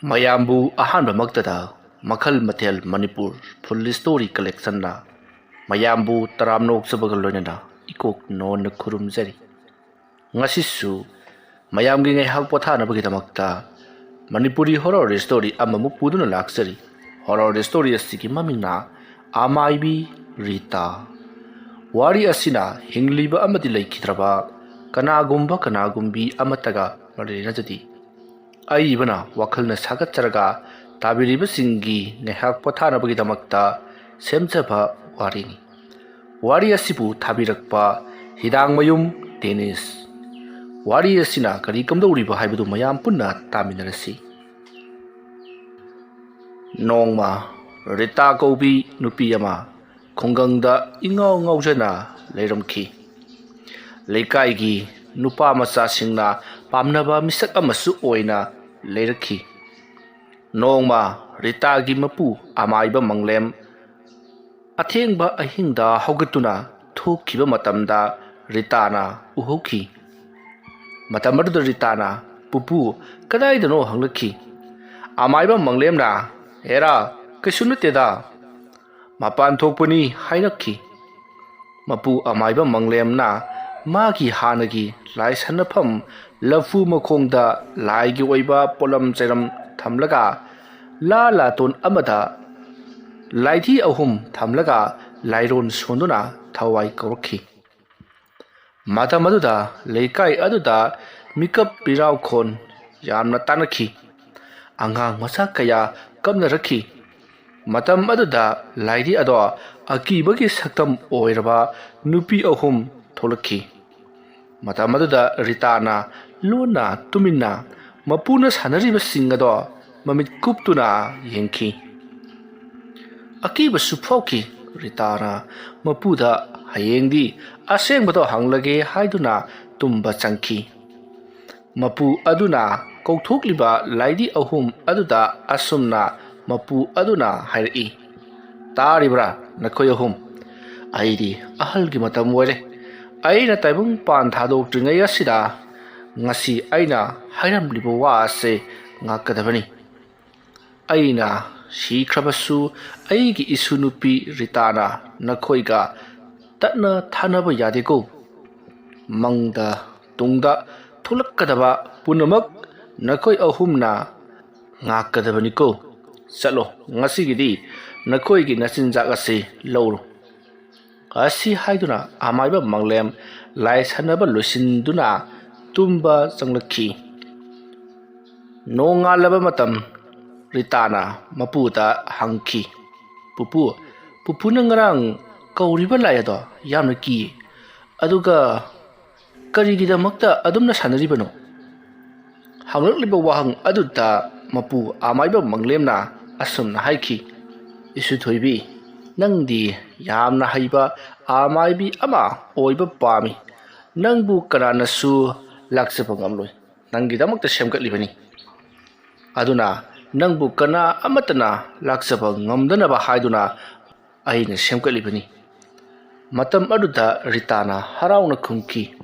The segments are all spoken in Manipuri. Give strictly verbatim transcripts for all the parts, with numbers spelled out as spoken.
ꯃꯌꯥꯝꯕꯨ ꯑꯍꯥꯟꯕꯃꯛꯇꯗ ꯃꯈꯜ ꯃꯊꯦꯜ ꯃꯅꯤꯄꯨꯔ ꯐꯨꯜ ꯁ꯭ꯇꯣꯔꯤ ꯀꯂꯦꯛꯁꯟꯅ ꯃꯌꯥꯝꯕꯨ ꯇꯔꯥꯝꯅ ꯑꯣꯛꯆꯕꯒ ꯂꯣꯏꯅꯅ ꯏꯀꯣꯛ ꯅꯣꯟꯅ ꯈꯨꯔꯨꯝꯖꯔꯤ꯫ ꯉꯁꯤꯁꯨ ꯃꯌꯥꯝꯒꯤ ꯉꯥꯏꯍꯥꯛ ꯄꯣꯊꯥꯅꯕꯒꯤꯗꯃꯛꯇ ꯃꯅꯤꯄꯨꯔꯤ ꯍꯣꯔꯣꯔ ꯁ꯭ꯇꯣꯔꯤ ꯑꯃꯃꯨꯛ ꯄꯨꯗꯨꯅ ꯂꯥꯛꯆꯔꯤ꯫ ꯍꯣꯔꯣꯔ ꯁ꯭ꯇꯣꯔꯤ ꯑꯁꯤꯒꯤ ꯃꯃꯤꯡꯅ ꯑꯃꯥꯏꯕꯤ ꯔꯤꯇꯥ꯫ ꯋꯥꯔꯤ ꯑꯁꯤꯅ ꯍꯤꯡꯂꯤꯕ ꯑꯃꯗꯤ ꯂꯩꯈꯤꯗ꯭ꯔꯕ ꯀꯅꯥꯒꯨꯝꯕ ꯀꯅꯥꯒꯨꯝꯕꯤ ꯑꯃꯠꯇꯒ ꯃꯔꯤ ꯂꯩꯅꯖꯗꯦ꯫ ꯑꯏꯕꯅ ꯋꯥꯈꯜꯅ ꯁꯥꯒꯠꯆꯔꯒ ꯇꯥꯕꯤꯔꯤꯕꯁꯤꯡꯒꯤ ꯉꯥꯏꯍꯥꯛ ꯄꯣꯊꯥꯅꯕꯒꯤꯗꯃꯛꯇ ꯁꯦꯝꯖꯕ ꯋꯥꯔꯤꯅꯤ꯫ ꯋꯥꯔꯤ ꯑꯁꯤꯕꯨ ꯊꯥꯕꯤꯔꯛꯄ ꯍꯤꯗꯥꯡꯃꯌꯨꯝ ꯗꯦꯅꯤꯁ꯫ ꯋꯥꯔꯤ ꯑꯁꯤꯅ ꯀꯔꯤ ꯀꯝꯗꯧꯔꯤꯕ ꯍꯥꯏꯕꯗꯨ ꯃꯌꯥꯝ ꯄꯨꯟꯅ ꯇꯥꯃꯤꯟꯅꯔꯁꯤ꯫ ꯅꯣꯡꯃ ꯔꯤꯇꯥ ꯀꯧꯕꯤ ꯅꯨꯄꯤ ꯑꯃ ꯈꯨꯡꯒꯪꯗ ꯏꯉꯥꯎ ꯉꯥꯎꯖꯅ ꯂꯩꯔꯝꯈꯤ꯫ ꯂꯩꯀꯥꯏꯒꯤ ꯅꯨꯄꯥ ꯃꯆꯥꯁꯤꯡꯅ ꯄꯥꯝꯅꯕ ꯃꯤꯁꯛ ꯑꯃꯁꯨ ꯑꯣꯏꯅ ꯂꯩꯔꯛꯈꯤ꯫ ꯅꯣꯡꯃ ꯔꯤꯇꯥꯒꯤ ꯃꯄꯨ ꯑꯃꯥꯏꯕ ꯃꯪꯂꯦꯝ ꯑꯊꯦꯡꯕ ꯑꯍꯤꯡꯗ ꯍꯧꯒꯠꯇꯨꯅ ꯊꯣꯛꯈꯤꯕ ꯃꯇꯝꯗ ꯔꯤꯇꯥꯅ ꯎꯍꯧꯈꯤ꯫ ꯃꯇꯝ ꯑꯗꯨꯗ ꯔꯤꯇꯥꯅ, "ꯄꯨꯄꯨ, ꯀꯗꯥꯏꯗꯅꯣ?" ꯍꯪꯂꯛꯈꯤ꯫ ꯑꯃꯥꯏꯕ ꯃꯪꯂꯦꯝꯅ, "ꯍꯦꯔꯥ, ꯀꯩꯁꯨ ꯅꯠꯇꯦꯗ, ꯃꯄꯥꯟ ꯊꯣꯛꯄꯅꯤ" ꯍꯥꯏꯔꯛꯈꯤ꯫ ꯃꯄꯨ ꯑꯃꯥꯏꯕ ꯃꯪꯂꯦꯝꯅ ꯃꯥꯒꯤ ꯍꯥꯟꯅꯒꯤ ꯂꯥꯏ ꯁꯥꯟꯅꯐꯝ ꯂꯐꯨ ꯃꯈꯣꯡꯗ ꯂꯥꯏꯒꯤ ꯑꯣꯏꯕ ꯄꯣꯠꯂꯝ ꯆꯩꯔꯝ ꯊꯝꯂꯒ, ꯂꯥ ꯂꯥꯇꯣꯟ ꯑꯃꯗ ꯂꯥꯏꯙꯤ ꯑꯍꯨꯝ ꯊꯝꯂꯒ ꯂꯥꯏꯔꯣꯟ ꯁꯣꯟꯗꯨꯅ ꯊꯋꯥꯏ ꯀꯧꯔꯛꯈꯤ꯫ ꯃꯇꯝ ꯑꯗꯨꯗ ꯂꯩꯀꯥꯏ ꯑꯗꯨꯗ ꯃꯤꯀꯞ ꯃꯤꯔꯥꯎꯈꯣꯟ ꯌꯥꯝꯅ ꯇꯥꯅꯈꯤ꯫ ꯑꯉꯥꯡ ꯃꯆꯥ ꯀꯌꯥ ꯀꯞꯅꯔꯛꯈꯤ꯫ ꯃꯇꯝ ꯑꯗꯨꯗ ꯂꯥꯏꯙꯤ ꯑꯗꯣ ꯑꯀꯤꯕꯒꯤ ꯁꯛꯇꯝ ꯑꯣꯏꯔꯕ ꯅꯨꯄꯤ ꯑꯍꯨꯝ ꯊꯣꯛꯂꯛꯈꯤ꯫ ꯃꯇꯝ ꯑꯗꯨꯗ ꯔꯤꯇꯥꯅ ꯂꯣꯟꯅ ꯇꯨꯃꯤꯟꯅ ꯃꯄꯨꯅ ꯁꯥꯟꯅꯔꯤꯕꯁꯤꯡ ꯑꯗꯣ ꯃꯃꯤꯠ ꯀꯨꯞꯇꯨꯅ ꯌꯦꯡꯈꯤ꯫ ꯑꯀꯤꯕꯁꯨ ꯐꯥꯎꯈꯤ꯫ ꯔꯤꯇꯥꯅ ꯃꯄꯨꯗ ꯍꯌꯦꯡꯗꯤ ꯑꯁꯦꯡꯕꯗꯣ ꯍꯪꯂꯒꯦ ꯍꯥꯏꯗꯨꯅ ꯇꯨꯝꯕ ꯆꯪꯈꯤ꯫ ꯃꯄꯨ ꯑꯗꯨꯅ ꯀꯧꯊꯣꯛꯂꯤꯕ ꯂꯥꯏꯙꯤ ꯑꯍꯨꯝ ꯑꯗꯨꯗ ꯑꯁꯨꯝꯅ ꯃꯄꯨ ꯑꯗꯨꯅ ꯍꯥꯏꯔꯛꯏ, "ꯇꯥꯔꯤꯕ꯭ꯔꯥ ꯅꯈꯣꯏ ꯑꯍꯨꯝ? ꯑꯩꯗꯤ ꯑꯍꯜꯒꯤ ꯃꯇꯝ ꯑꯣꯏꯔꯦ꯫ ꯑꯩꯅ ꯇꯥꯏꯕꯪ ꯄꯥꯟ ꯊꯥꯗꯣꯛꯇ꯭ꯔꯤꯉꯩ ꯑꯁꯤꯗ ꯉꯁꯤ ꯑꯩꯅ ꯍꯥꯏꯔꯝꯂꯤꯕ ꯋꯥ ꯑꯁꯦ ꯉꯥꯛꯀꯗꯕꯅꯤ꯫ ꯑꯩꯅ ꯁꯤꯈ꯭ꯔꯕꯁꯨ ꯑꯩꯒꯤ ꯏꯁꯨ ꯅꯨꯄꯤ ꯔꯤꯇꯥꯅ ꯅꯈꯣꯏꯒ ꯇꯠꯅ ꯊꯥꯅꯕ ꯌꯥꯗꯦꯀꯣ꯫ ꯃꯪꯗ ꯇꯨꯡꯗ ꯊꯣꯛꯂꯛꯀꯗꯕ ꯄꯨꯝꯅꯃꯛ ꯅꯈꯣꯏ ꯑꯍꯨꯝꯅ ꯉꯥꯛꯀꯗꯕꯅꯤꯀꯣ꯫ ꯆꯠꯂꯣ, ꯉꯁꯤꯒꯤꯗꯤ ꯅꯈꯣꯏꯒꯤ ꯅꯆꯤꯟꯖꯥꯛ ꯑꯁꯤ ꯂꯧꯔꯣ꯫ ꯑꯁꯤ ꯍꯥꯏꯗꯨꯅ ꯑꯃꯥꯏꯕ ꯃꯪꯂꯦꯝ ꯂꯥꯏ ꯁꯥꯟꯅꯕ ꯂꯣꯏꯁꯤꯟꯗꯨꯅ ꯇꯨꯝꯕ ꯆꯪꯂꯛꯈꯤ꯫ ꯅꯣꯡꯉꯥꯜꯂꯕ ꯃꯇꯝ ꯔꯤꯇꯥꯅ ꯃꯄꯨꯗ ꯍꯪꯈꯤ, "ꯄꯨꯄꯨ, ꯄꯨꯄꯨꯅ ꯉꯔꯥꯡ ꯀꯧꯔꯤꯕ ꯂꯥꯏ ꯑꯗꯣ ꯌꯥꯝꯅ ꯀꯤꯌꯦ꯫ ꯑꯗꯨꯒ ꯀꯔꯤꯒꯤꯗꯃꯛꯇ ꯑꯗꯨꯝꯅ ꯁꯥꯟꯅꯔꯤꯕꯅꯣ?" ꯍꯪꯂꯛꯂꯤꯕ ꯋꯥꯍꯪ ꯑꯗꯨꯗ ꯃꯄꯨ ꯑꯃꯥꯏꯕ ꯃꯪꯂꯦꯝꯅ ꯑꯁꯨꯝꯅ ꯍꯥꯏꯈꯤ, "ꯏꯁꯨ ꯊꯣꯏꯕꯤ, ꯅꯪꯗꯤ ꯌꯥꯝꯅ ꯍꯩꯕ ꯑꯃꯥꯏꯕꯤ ꯑꯃ ꯑꯣꯏꯕ ꯄꯥꯝꯃꯤ꯫ ꯅꯪꯕꯨ ꯀꯅꯥꯅꯁꯨ ꯂꯥꯛꯆꯕ ꯉꯝꯂꯣꯏ꯫ ꯅꯪꯒꯤꯗꯃꯛꯇ ꯁꯦꯝꯒꯠꯂꯤꯕꯅꯤ꯫ ꯑꯗꯨꯅ ꯅꯪꯕꯨ ꯀꯅꯥ ꯑꯃꯠꯇꯅ ꯂꯥꯛꯆꯕ ꯉꯝꯗꯅꯕ ꯍꯥꯏꯗꯨꯅ ꯑꯩꯅ ꯁꯦꯝꯒꯠꯂꯤꯕꯅꯤ꯫" ꯃꯇꯝ ꯑꯗꯨꯗ ꯔꯤꯇꯥꯅ ꯍꯔꯥꯎꯅ ꯈꯨꯝꯈꯤ,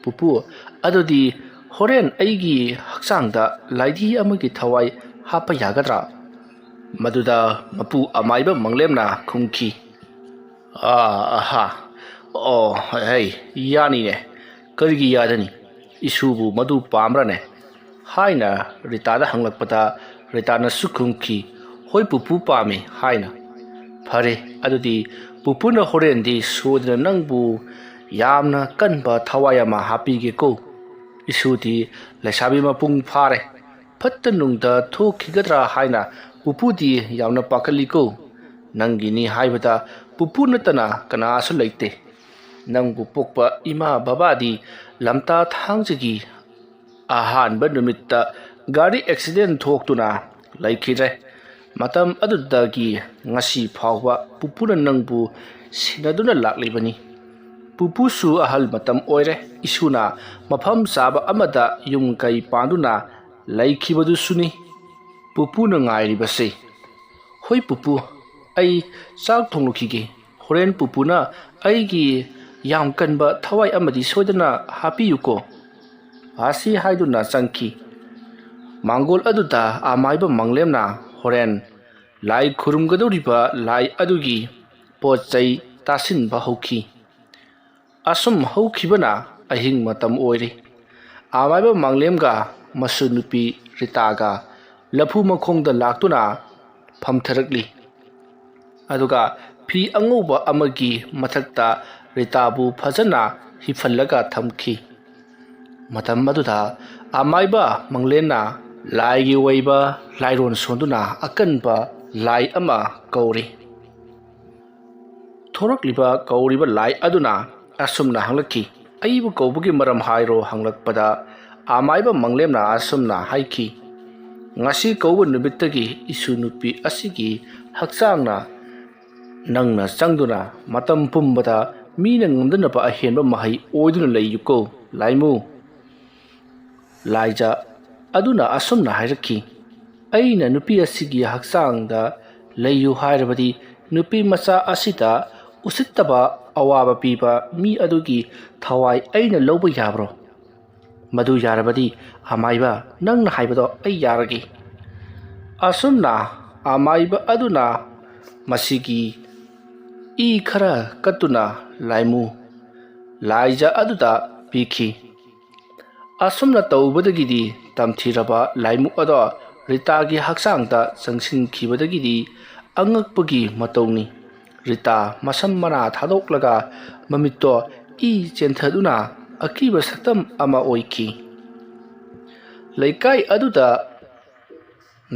"ꯄꯨꯄꯨ, ꯑꯗꯨꯗꯤ ꯍꯣꯔꯦꯟ ꯑꯩꯒꯤ ꯍꯛꯆꯥꯡꯗ ꯂꯥꯏꯙꯤ ꯑꯃꯒꯤ ꯊꯋꯥꯏ ꯍꯥꯞꯄ ꯌꯥꯒꯗ꯭ꯔꯥ?" ꯃꯗꯨꯗ ꯃꯄꯨ ꯑꯃꯥꯏꯕ ꯃꯪꯂꯦꯝꯅ ꯈꯨꯝꯈꯤ, "ꯑꯥ, ꯑꯍꯥ, ꯑꯣ, ꯍꯩ, ꯌꯥꯅꯤꯅꯦ꯫ ꯀꯔꯤꯒꯤ ꯌꯥꯗꯅꯤ? ꯏꯁꯨꯕꯨ ꯃꯗꯨ ꯄꯥꯝꯕ꯭ꯔꯅꯦ?" ꯍꯥꯏꯅ ꯔꯤꯇꯥꯗ ꯍꯪꯂꯛꯄꯗ ꯔꯤꯇꯥꯅꯁꯨ ꯈꯨꯝꯈꯤ, "ꯍꯣꯏ ꯄꯨꯄꯨ, ꯄꯥꯝꯃꯤ" ꯍꯥꯏꯅ꯫ "ꯐꯔꯦ, ꯑꯗꯨꯗꯤ ꯄꯨꯄꯨꯅ ꯍꯣꯔꯦꯟꯗꯤ ꯁꯣꯏꯗꯅ ꯅꯪꯕꯨ ꯌꯥꯝꯅ ꯀꯟꯕ ꯊꯋꯥꯏ ꯑꯃ ꯍꯥꯞꯄꯤꯒꯦꯀꯣ꯫ ꯏꯁꯨꯗꯤ ꯂꯩꯁꯥꯕꯤ ꯃꯄꯨꯡ ꯐꯥꯔꯦ꯫ ꯐꯠꯇ ꯅꯨꯡꯗ ꯊꯣꯛꯈꯤꯒꯗ꯭ꯔꯥ ꯍꯥꯏꯅ ꯄꯨꯄꯨꯗꯤ ꯌꯥꯝꯅ ꯄꯥꯈꯠꯂꯤꯀꯣ꯫ ꯅꯪꯒꯤꯅꯤ ꯍꯥꯏꯕꯗ ꯄꯨꯄꯨ ꯅꯠꯇꯅ ꯀꯅꯥꯁꯨ ꯂꯩꯇꯦ꯫ ꯅꯪꯕꯨ ꯄꯣꯛꯄ ꯏꯃꯥ ꯕꯕꯥꯗꯤ ꯂꯝꯇꯥ ꯊꯥꯡꯖꯒꯤ ꯑꯍꯥꯟꯕ ꯅꯨꯃꯤꯠꯇ ꯒꯥꯔꯤ ꯑꯦꯛꯁꯤꯗꯦꯟ ꯊꯣꯛꯇꯨꯅ ꯂꯩꯈꯤꯗ꯭ꯔꯦ꯫ ꯃꯇꯝ ꯑꯗꯨꯗꯒꯤ ꯉꯁꯤ ꯐꯥꯎꯕ ꯄꯨꯄꯨꯅ ꯅꯪꯕꯨ ꯁꯦꯟꯅꯗꯨꯅ ꯂꯥꯛꯂꯤꯕꯅꯤ꯫ ꯄꯨꯄꯨꯁꯨ ꯑꯍꯜ ꯃꯇꯝ ꯑꯣꯏꯔꯦ꯫ ꯏꯁꯨꯅ ꯃꯐꯝ ꯆꯥꯕ ꯑꯃꯗ ꯌꯨꯝ ꯀꯩ ꯄꯥꯟꯗꯨꯅ ꯂꯩꯈꯤꯕꯗꯨꯁꯨꯅꯤ ꯄꯨꯄꯨꯅ ꯉꯥꯏꯔꯤꯕꯁꯦ꯫ ꯍꯣꯏ ꯄꯨꯄꯨ, ꯑꯩ ꯆꯥꯛ ꯊꯣꯡꯂꯨꯈꯤꯒꯦ꯫ ꯍꯣꯔꯦꯟ ꯄꯨꯄꯨꯅ ꯑꯩꯒꯤ ꯌꯥꯝ ꯀꯟꯕ ꯊꯋꯥꯏ ꯑꯃꯗꯤ ꯁꯣꯏꯗꯅ ꯍꯥꯞꯄꯤꯌꯨꯀꯣ꯫" ꯑꯁꯤ ꯍꯥꯏꯗꯨꯅ ꯆꯪꯈꯤ꯫ ꯃꯥꯡꯒꯣꯜ ꯑꯗꯨꯗ ꯑꯃꯥꯏꯕ ꯃꯪꯂꯦꯝꯅ ꯍꯣꯔꯦꯟ ꯂꯥꯏ ꯈꯨꯔꯨꯝꯒꯗꯧꯔꯤꯕ ꯂꯥꯏ ꯑꯗꯨꯒꯤ ꯄꯣꯠ ꯆꯩ ꯇꯥꯁꯤꯟꯕ ꯍꯧꯈꯤ꯫ ꯑꯁꯨꯝ ꯍꯧꯈꯤꯕꯅ ꯑꯍꯤꯡ ꯃꯇꯝ ꯑꯣꯏꯔꯤ꯫ ꯑꯃꯥꯏꯕ ꯃꯪꯂꯦꯝꯒ ꯃꯁꯨ ꯅꯨꯄꯤ ꯔꯤꯇꯥꯒ ꯂꯐꯨ ꯃꯈꯣꯡꯗ ꯂꯥꯛꯇꯨꯅ ꯐꯝꯊꯔꯛꯂꯤ꯫ ꯑꯗꯨꯒ ꯐꯤ ꯑꯉꯧꯕ ꯑꯃꯒꯤ ꯃꯊꯛꯇ ꯔꯤꯇꯥꯕꯨ ꯐꯖꯅ ꯍꯤꯞꯍꯜꯂꯒ ꯊꯝꯈꯤ꯫ ꯃꯇꯝ ꯑꯗꯨꯗ ꯑꯃꯥꯏꯕ ꯃꯪꯂꯦꯟꯅ ꯂꯥꯏꯒꯤ ꯑꯣꯏꯕ ꯂꯥꯏꯔꯣꯟ ꯁꯣꯟꯗꯨꯅ ꯑꯀꯟꯕ ꯂꯥꯏ ꯑꯃ ꯀꯧꯔꯤ꯫ ꯊꯣꯔꯛꯂꯤꯕ ꯀꯧꯔꯤꯕ ꯂꯥꯏ ꯑꯗꯨꯅ ꯑꯁꯨꯝꯅ ꯍꯪꯂꯛꯈꯤ, "ꯑꯩꯕꯨ ꯀꯧꯕꯒꯤ ꯃꯔꯝ ꯍꯥꯏꯔꯣ?" ꯍꯪꯂꯛꯄꯗ ꯑꯃꯥꯏꯕ ꯃꯪꯂꯦꯝꯅ ꯑꯁꯨꯝꯅ ꯍꯥꯏꯈꯤ, "ꯉꯁꯤ ꯀꯧꯕ ꯅꯨꯃꯤꯠꯇꯒꯤ ꯏꯁꯨ ꯅꯨꯄꯤ ꯑꯁꯤꯒꯤ ꯍꯛꯆꯥꯡꯅ ꯅꯪꯅ ꯆꯪꯗꯨꯅ ꯃꯇꯝ ꯄꯨꯝꯕꯗ ꯃꯤꯅ ꯉꯝꯗꯅꯕ ꯑꯍꯦꯟꯕ ꯃꯍꯩ ꯑꯣꯏꯗꯨꯅ ꯂꯩꯌꯨꯀꯣ, ꯂꯥꯏꯃꯨ!" ꯂꯥꯏꯖ ꯑꯗꯨꯅ ꯑꯁꯨꯝꯅ ꯍꯥꯏꯔꯛꯈꯤ, "ꯑꯩꯅ ꯅꯨꯄꯤ ꯑꯁꯤꯒꯤ ꯍꯛꯆꯥꯡꯗ ꯂꯩꯌꯨ ꯍꯥꯏꯔꯕꯗꯤ ꯅꯨꯄꯤ ꯃꯆꯥ ꯑꯁꯤꯗ ꯎꯁꯤꯠꯇꯕ ꯑꯋꯥꯕ ꯄꯤꯕ ꯃꯤ ꯑꯗꯨꯒꯤ ꯊꯋꯥꯏ ꯑꯩꯅ ꯂꯧꯕ ꯌꯥꯕ꯭ꯔꯣ?" "ꯃꯗꯨ ꯌꯥꯔꯕꯗꯤ ꯑꯃꯥꯏꯕ, ꯅꯪꯅ ꯍꯥꯏꯕꯗꯣ ꯑꯩ ꯌꯥꯔꯒꯦ꯫" ꯑꯁꯨꯝꯅ ꯑꯃꯥꯏꯕ ꯑꯗꯨꯅ ꯃꯁꯤꯒꯤ ꯏ ꯈꯔ ꯀꯠꯇꯨꯅ ꯂꯥꯏꯃꯨ ꯂꯥꯏꯖ ꯑꯗꯨꯗ ꯄꯤꯈꯤ꯫ ꯑꯁꯨꯝꯅ ꯇꯧꯕꯗꯒꯤꯗꯤ ꯇꯝꯊꯤꯔꯕ ꯂꯥꯏꯃꯨ ꯑꯗꯣ ꯔꯤꯇꯥꯒꯤ ꯍꯛꯆꯥꯡꯗ ꯆꯪꯁꯤꯟꯈꯤꯕꯗꯒꯤꯗꯤ ꯑꯉꯛꯄꯒꯤ ꯃꯇꯧꯅꯤ꯫ ꯔꯤꯇꯥ ꯃꯁꯝ ꯃꯅꯥ ꯊꯥꯗꯣꯛꯂꯒ ꯃꯃꯤꯠꯇꯣ ꯏ ꯆꯦꯟꯊꯗꯨꯅ ꯑꯀꯤꯕ ꯁꯛꯇꯝ ꯑꯃ ꯑꯣꯏꯈꯤ꯫ ꯂꯩꯀꯥꯏ ꯑꯗꯨꯗ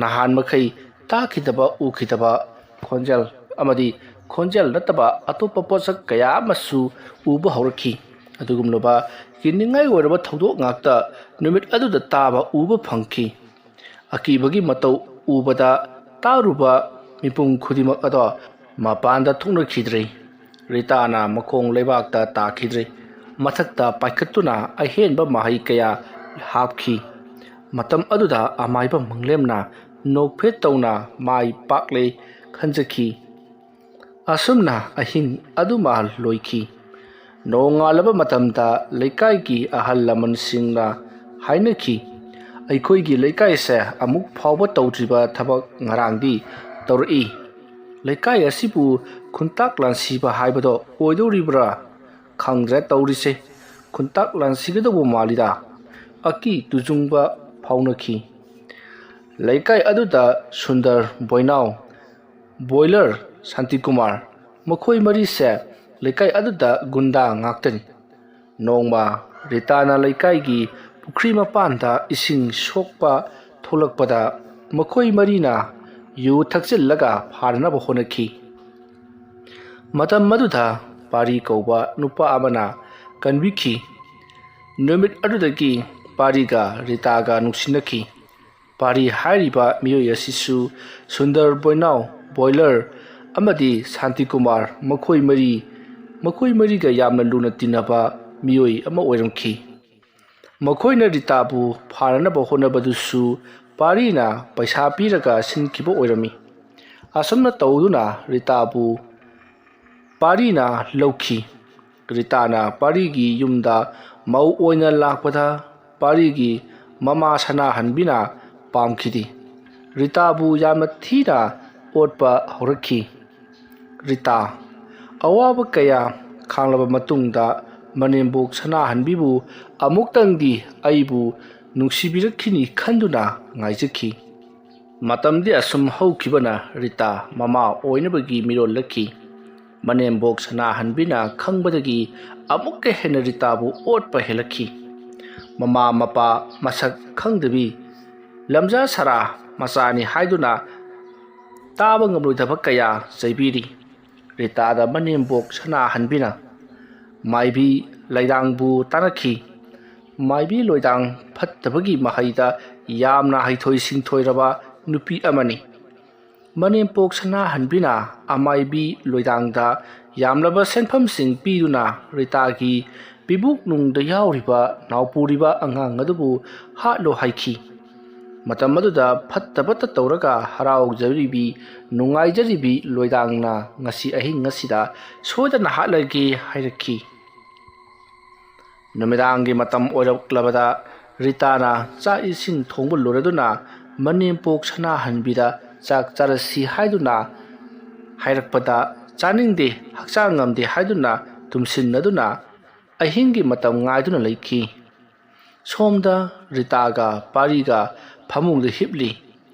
ꯅꯍꯥꯟ ꯃꯈꯩ ꯇꯥꯈꯤꯗꯕ, ꯎꯈꯤꯗꯕ ꯈꯣꯟꯖꯦꯜ ꯑꯃꯗꯤ ꯈꯣꯟꯖꯦꯜ ꯅꯠꯇꯕ ꯑꯇꯣꯞꯄ ꯄꯣꯠꯁꯛ ꯀꯌꯥ ꯑꯃꯁꯨ ꯎꯕ ꯍꯧꯔꯛꯈꯤ꯫ ꯑꯗꯨꯒꯨꯝꯂꯕ ꯀꯤꯅꯤꯡꯉꯥꯏ ꯑꯣꯏꯔꯕ ꯊꯧꯗꯣꯛ ꯉꯥꯛꯇ ꯅꯨꯃꯤꯠ ꯑꯗꯨꯗ ꯇꯥꯕ, ꯎꯕ ꯐꯪꯈꯤ꯫ ꯑꯀꯤꯕꯒꯤ ꯃꯇꯧ ꯎꯕꯗ ꯇꯥꯔꯨꯕ ꯃꯤꯄꯨꯝ ꯈꯨꯗꯤꯡꯃꯛ ꯑꯗꯣ ꯃꯄꯥꯟꯗ ꯊꯣꯛꯅꯈꯤꯗ꯭ꯔꯦ꯫ ꯔꯤꯇꯥꯅ ꯃꯈꯣꯡ ꯂꯩꯕꯥꯛꯇ ꯇꯥꯈꯤꯗ꯭ꯔꯦ꯫ ꯃꯊꯛꯇ ꯄꯥꯏꯈꯠꯇꯨꯅ ꯑꯍꯦꯟꯕ ꯃꯍꯩ ꯀꯌꯥ ꯍꯥꯞꯈꯤ꯫ ꯃꯇꯝ ꯑꯗꯨꯗ ꯑꯃꯥꯏꯕ ꯃꯪꯂꯦꯝꯅ ꯅꯣꯛꯐꯦꯠ ꯇꯧꯅ ꯃꯥꯏ ꯄꯥꯛꯂꯦ ꯈꯟꯖꯈꯤ꯫ ꯑꯁꯨꯝꯅ ꯑꯍꯤꯡ ꯑꯗꯨꯃ ꯂꯣꯏꯈꯤ꯫ ꯅꯣꯡꯉꯥꯜꯂꯕ ꯃꯇꯝꯗ ꯂꯩꯀꯥꯏꯒꯤ ꯑꯍꯜ ꯂꯃꯟꯁꯤꯡꯅ ꯍꯥꯏꯅꯈꯤ, ꯑꯩꯈꯣꯏꯒꯤ ꯂꯩꯀꯥꯏꯁꯦ ꯑꯃꯨꯛ ꯐꯥꯎꯕ ꯇꯧꯗ꯭ꯔꯤꯕ ꯊꯕꯛ ꯉꯔꯥꯡꯗꯤ ꯇꯧꯔꯛꯏ꯫ ꯂꯩꯀꯥꯏ ꯑꯁꯤꯕꯨ ꯈꯨꯟꯇꯥꯛ ꯂꯥꯟꯁꯤꯕ ꯍꯥꯏꯕꯗꯣ ꯑꯣꯏꯗꯧꯔꯤꯕ꯭ꯔꯥ? ꯈꯪꯗ꯭ꯔꯦ ꯇꯧꯔꯤꯁꯦ꯫ ꯈꯨꯟꯇꯥꯛ ꯂꯥꯟꯁꯤꯒꯗꯧꯕ ꯃꯥꯜꯂꯤꯗ꯫ ꯑꯀꯤ ꯇꯨꯖꯨꯡꯕ ꯐꯥꯎꯅꯈꯤ꯫ ꯂꯩꯀꯥꯏ ꯑꯗꯨꯗ ꯁꯨꯟꯗꯔ, ꯕꯣꯏꯅꯥꯎ, ꯕꯣꯏꯂꯔ, ꯁꯥꯟꯇꯤꯀꯨꯃꯥꯔ, ꯃꯈꯣꯏ ꯃꯔꯤꯁꯦ ꯂꯩꯀꯥꯏ ꯑꯗꯨꯗ ꯒꯨꯟꯗꯥ ꯉꯥꯛꯇꯅꯤ꯫ ꯅꯣꯡꯃ ꯔꯤꯇꯥꯅ ꯂꯩꯀꯥꯏꯒꯤ ꯄꯨꯈ꯭ꯔꯤ ꯃꯄꯥꯟꯗ ꯏꯁꯤꯡ ꯁꯣꯛꯄ ꯊꯣꯛꯂꯛꯄꯗ ꯃꯈꯣꯏ ꯃꯔꯤꯅ ꯌꯨ ꯊꯛꯆꯤꯜꯂꯒ ꯐꯥꯅꯅꯕ ꯍꯣꯠꯅꯈꯤ꯫ ꯃꯇꯝ ꯑꯗꯨꯗ ꯄꯥꯔꯤ ꯀꯧꯕ ꯅꯨꯄꯥ ꯑꯃꯅ ꯀꯟꯕꯤꯈꯤ꯫ ꯅꯨꯃꯤꯠ ꯑꯗꯨꯗꯒꯤ ꯄꯥꯔꯤꯒ ꯔꯤꯇꯥꯒ ꯅꯨꯡꯁꯤꯅꯈꯤ꯫ ꯄꯥꯔꯤ ꯍꯥꯏꯔꯤꯕ ꯃꯤꯑꯣꯏ ꯑꯁꯤꯁꯨ ꯁꯨꯟꯗꯔ, ꯕꯣꯏꯅꯥꯎ, ꯕꯣꯏꯂꯔ ꯑꯃꯗꯤ ꯁꯥꯟꯇꯤꯀꯨꯃꯥꯔ, ꯃꯈꯣꯏ ꯃꯔꯤ, ꯃꯈꯣꯏ ꯃꯔꯤꯒ ꯌꯥꯝꯅ ꯂꯨꯅ ꯇꯤꯟꯅꯕ ꯃꯤꯑꯣꯏ ꯑꯃ ꯑꯣꯏꯔꯝꯈꯤ꯫ ꯃꯈꯣꯏꯅ ꯔꯤꯇꯥꯕꯨ ꯐꯥꯅꯅꯕ ꯍꯣꯠꯅꯕꯗꯨꯁꯨ ꯄꯥꯔꯤꯅ ꯄꯩꯁꯥ ꯄꯤꯔꯒ ꯁꯤꯟꯈꯤꯕ ꯑꯣꯏꯔꯝꯃꯤ꯫ ꯑꯁꯨꯝꯅ ꯇꯧꯗꯨꯅ ꯔꯤꯇꯥꯕꯨ ꯄꯥꯔꯤꯅ ꯂꯧꯈꯤ꯫ ꯔꯤꯇꯥꯅ ꯄꯥꯔꯤꯒꯤ ꯌꯨꯝꯗ ꯃꯧ ꯑꯣꯏꯅ ꯂꯥꯛꯄꯗ ꯄꯥꯔꯤꯒꯤ ꯃꯃꯥ ꯁꯅꯥꯍꯟꯕꯤꯅ ꯄꯥꯝꯈꯤꯗꯦ꯫ ꯔꯤꯇꯥꯕꯨ ꯌꯥꯝꯅ ꯊꯤꯅ ꯑꯣꯠꯄ ꯍꯧꯔꯛꯈꯤ꯫ ꯔꯤꯇꯥ ꯑꯋꯥꯕ ꯀꯌꯥ ꯈꯥꯡꯂꯕ ꯃꯇꯨꯡꯗ ꯃꯅꯦꯝꯕꯣꯛ ꯁꯅꯥꯍꯟꯕꯤꯕꯨ ꯑꯃꯨꯛꯇꯪꯗꯤ ꯑꯩꯕꯨ ꯅꯨꯡꯁꯤꯕꯤꯔꯛꯈꯤꯅꯤ ꯈꯟꯗꯨꯅ ꯉꯥꯏꯖꯈꯤ꯫ ꯃꯇꯝꯗꯤ ꯑꯁꯨꯝ ꯍꯧꯈꯤꯕꯅ ꯔꯤꯇꯥ ꯃꯃꯥ ꯑꯣꯏꯅꯕꯒꯤ ꯃꯤꯔꯣꯜꯂꯛꯈꯤ꯫ ꯃꯅꯦꯝꯕꯣꯛ ꯁꯅꯥꯍꯟꯕꯤꯅ ꯈꯪꯕꯗꯒꯤ ꯑꯃꯨꯛꯀ ꯍꯦꯟꯅ ꯔꯤꯇꯥꯕꯨ ꯑꯣꯠꯄ ꯍꯦꯜꯂꯛꯈꯤ꯫ ꯃꯃꯥ ꯃꯄꯥ ꯃꯁꯛ ꯈꯪꯗꯕꯤ, ꯂꯝꯖꯥ ꯁꯔꯥ ꯃꯆꯥꯅꯤ ꯍꯥꯏꯗꯨꯅ ꯇꯥꯕ ꯉꯝꯂꯣꯏꯗꯕ ꯀꯌꯥ ꯆꯩꯕꯤꯔꯤ꯫ ꯔꯤꯇꯥꯗ ꯃꯅꯦꯝꯕꯣꯛ ꯁꯅꯥꯍꯟꯕꯤꯅ ꯃꯥꯏꯕꯤ ꯂꯩꯗꯥꯡꯕꯨ ꯇꯥꯟꯅꯈꯤ꯫ ꯃꯥꯏꯕꯤ ꯂꯣꯏꯗꯥꯡ ꯐꯠꯇꯕꯒꯤ ꯃꯍꯩꯗ ꯌꯥꯝꯅ ꯍꯩꯊꯣꯏ ꯁꯤꯡꯊꯣꯏꯔꯕ ꯅꯨꯄꯤ ꯑꯃꯅꯤ꯫ ꯃꯅꯦꯝꯄꯣꯛ ꯁꯅꯥꯍꯟꯕꯤꯅ ꯑꯃꯥꯏꯕꯤ ꯂꯣꯏꯗꯥꯡꯗ ꯌꯥꯝꯂꯕ ꯁꯦꯟꯐꯝꯁꯤꯡ ꯄꯤꯗꯨꯅ ꯔꯤꯇꯥꯒꯤ ꯄꯤꯕꯨꯛ ꯅꯨꯡꯗ ꯌꯥꯎꯔꯤꯕ ꯅꯥꯎꯄꯨꯔꯤꯕ ꯑꯉꯥꯡ ꯑꯗꯨꯕꯨ ꯍꯥꯠꯂꯣ ꯍꯥꯏꯈꯤ꯫ ꯃꯇꯝ ꯑꯗꯨꯗ ꯐꯠꯇꯕꯇ ꯇꯧꯔꯒ ꯍꯔꯥꯎꯖꯔꯤꯕꯤ, ꯅꯨꯡꯉꯥꯏꯖꯔꯤꯕꯤ ꯂꯣꯏꯗꯥꯡꯅ ꯉꯁꯤ ꯑꯍꯤꯡ ꯑꯁꯤꯗ ꯁꯣꯏꯗꯅ ꯍꯥꯠꯂꯒꯦ ꯍꯥꯏꯔꯛꯈꯤ꯫ ꯅꯨꯃꯤꯗꯥꯡꯒꯤ ꯃꯇꯝ ꯑꯣꯏꯔꯛꯂꯕꯗ ꯔꯤꯇꯥꯅ ꯆꯥꯛ ꯏꯁꯤꯡ ꯊꯣꯡꯕ ꯂꯣꯏꯔꯗꯨꯅ ꯃꯅꯦꯝꯄꯣꯛ ꯁꯅꯥꯍꯟꯕꯤꯗ ꯆꯥꯛ ꯆꯥꯔꯁꯤ ꯍꯥꯏꯗꯨꯅ ꯍꯥꯏꯔꯛꯄꯗ, ꯆꯥꯅꯤꯡꯗꯦ, ꯍꯛꯆꯥꯡ ꯉꯝꯗꯦ ꯍꯥꯏꯗꯨꯅ ꯇꯨꯝꯁꯤꯟꯅꯗꯨꯅ ꯑꯍꯤꯡꯒꯤ ꯃꯇꯝ ꯉꯥꯏꯗꯨꯅ ꯂꯩꯈꯤ꯫ ꯁꯣꯝꯗ ꯔꯤꯇꯥꯒ ꯄꯥꯔꯤꯒ ꯐꯃꯨꯡꯗ ꯍꯤꯞꯂꯤ꯫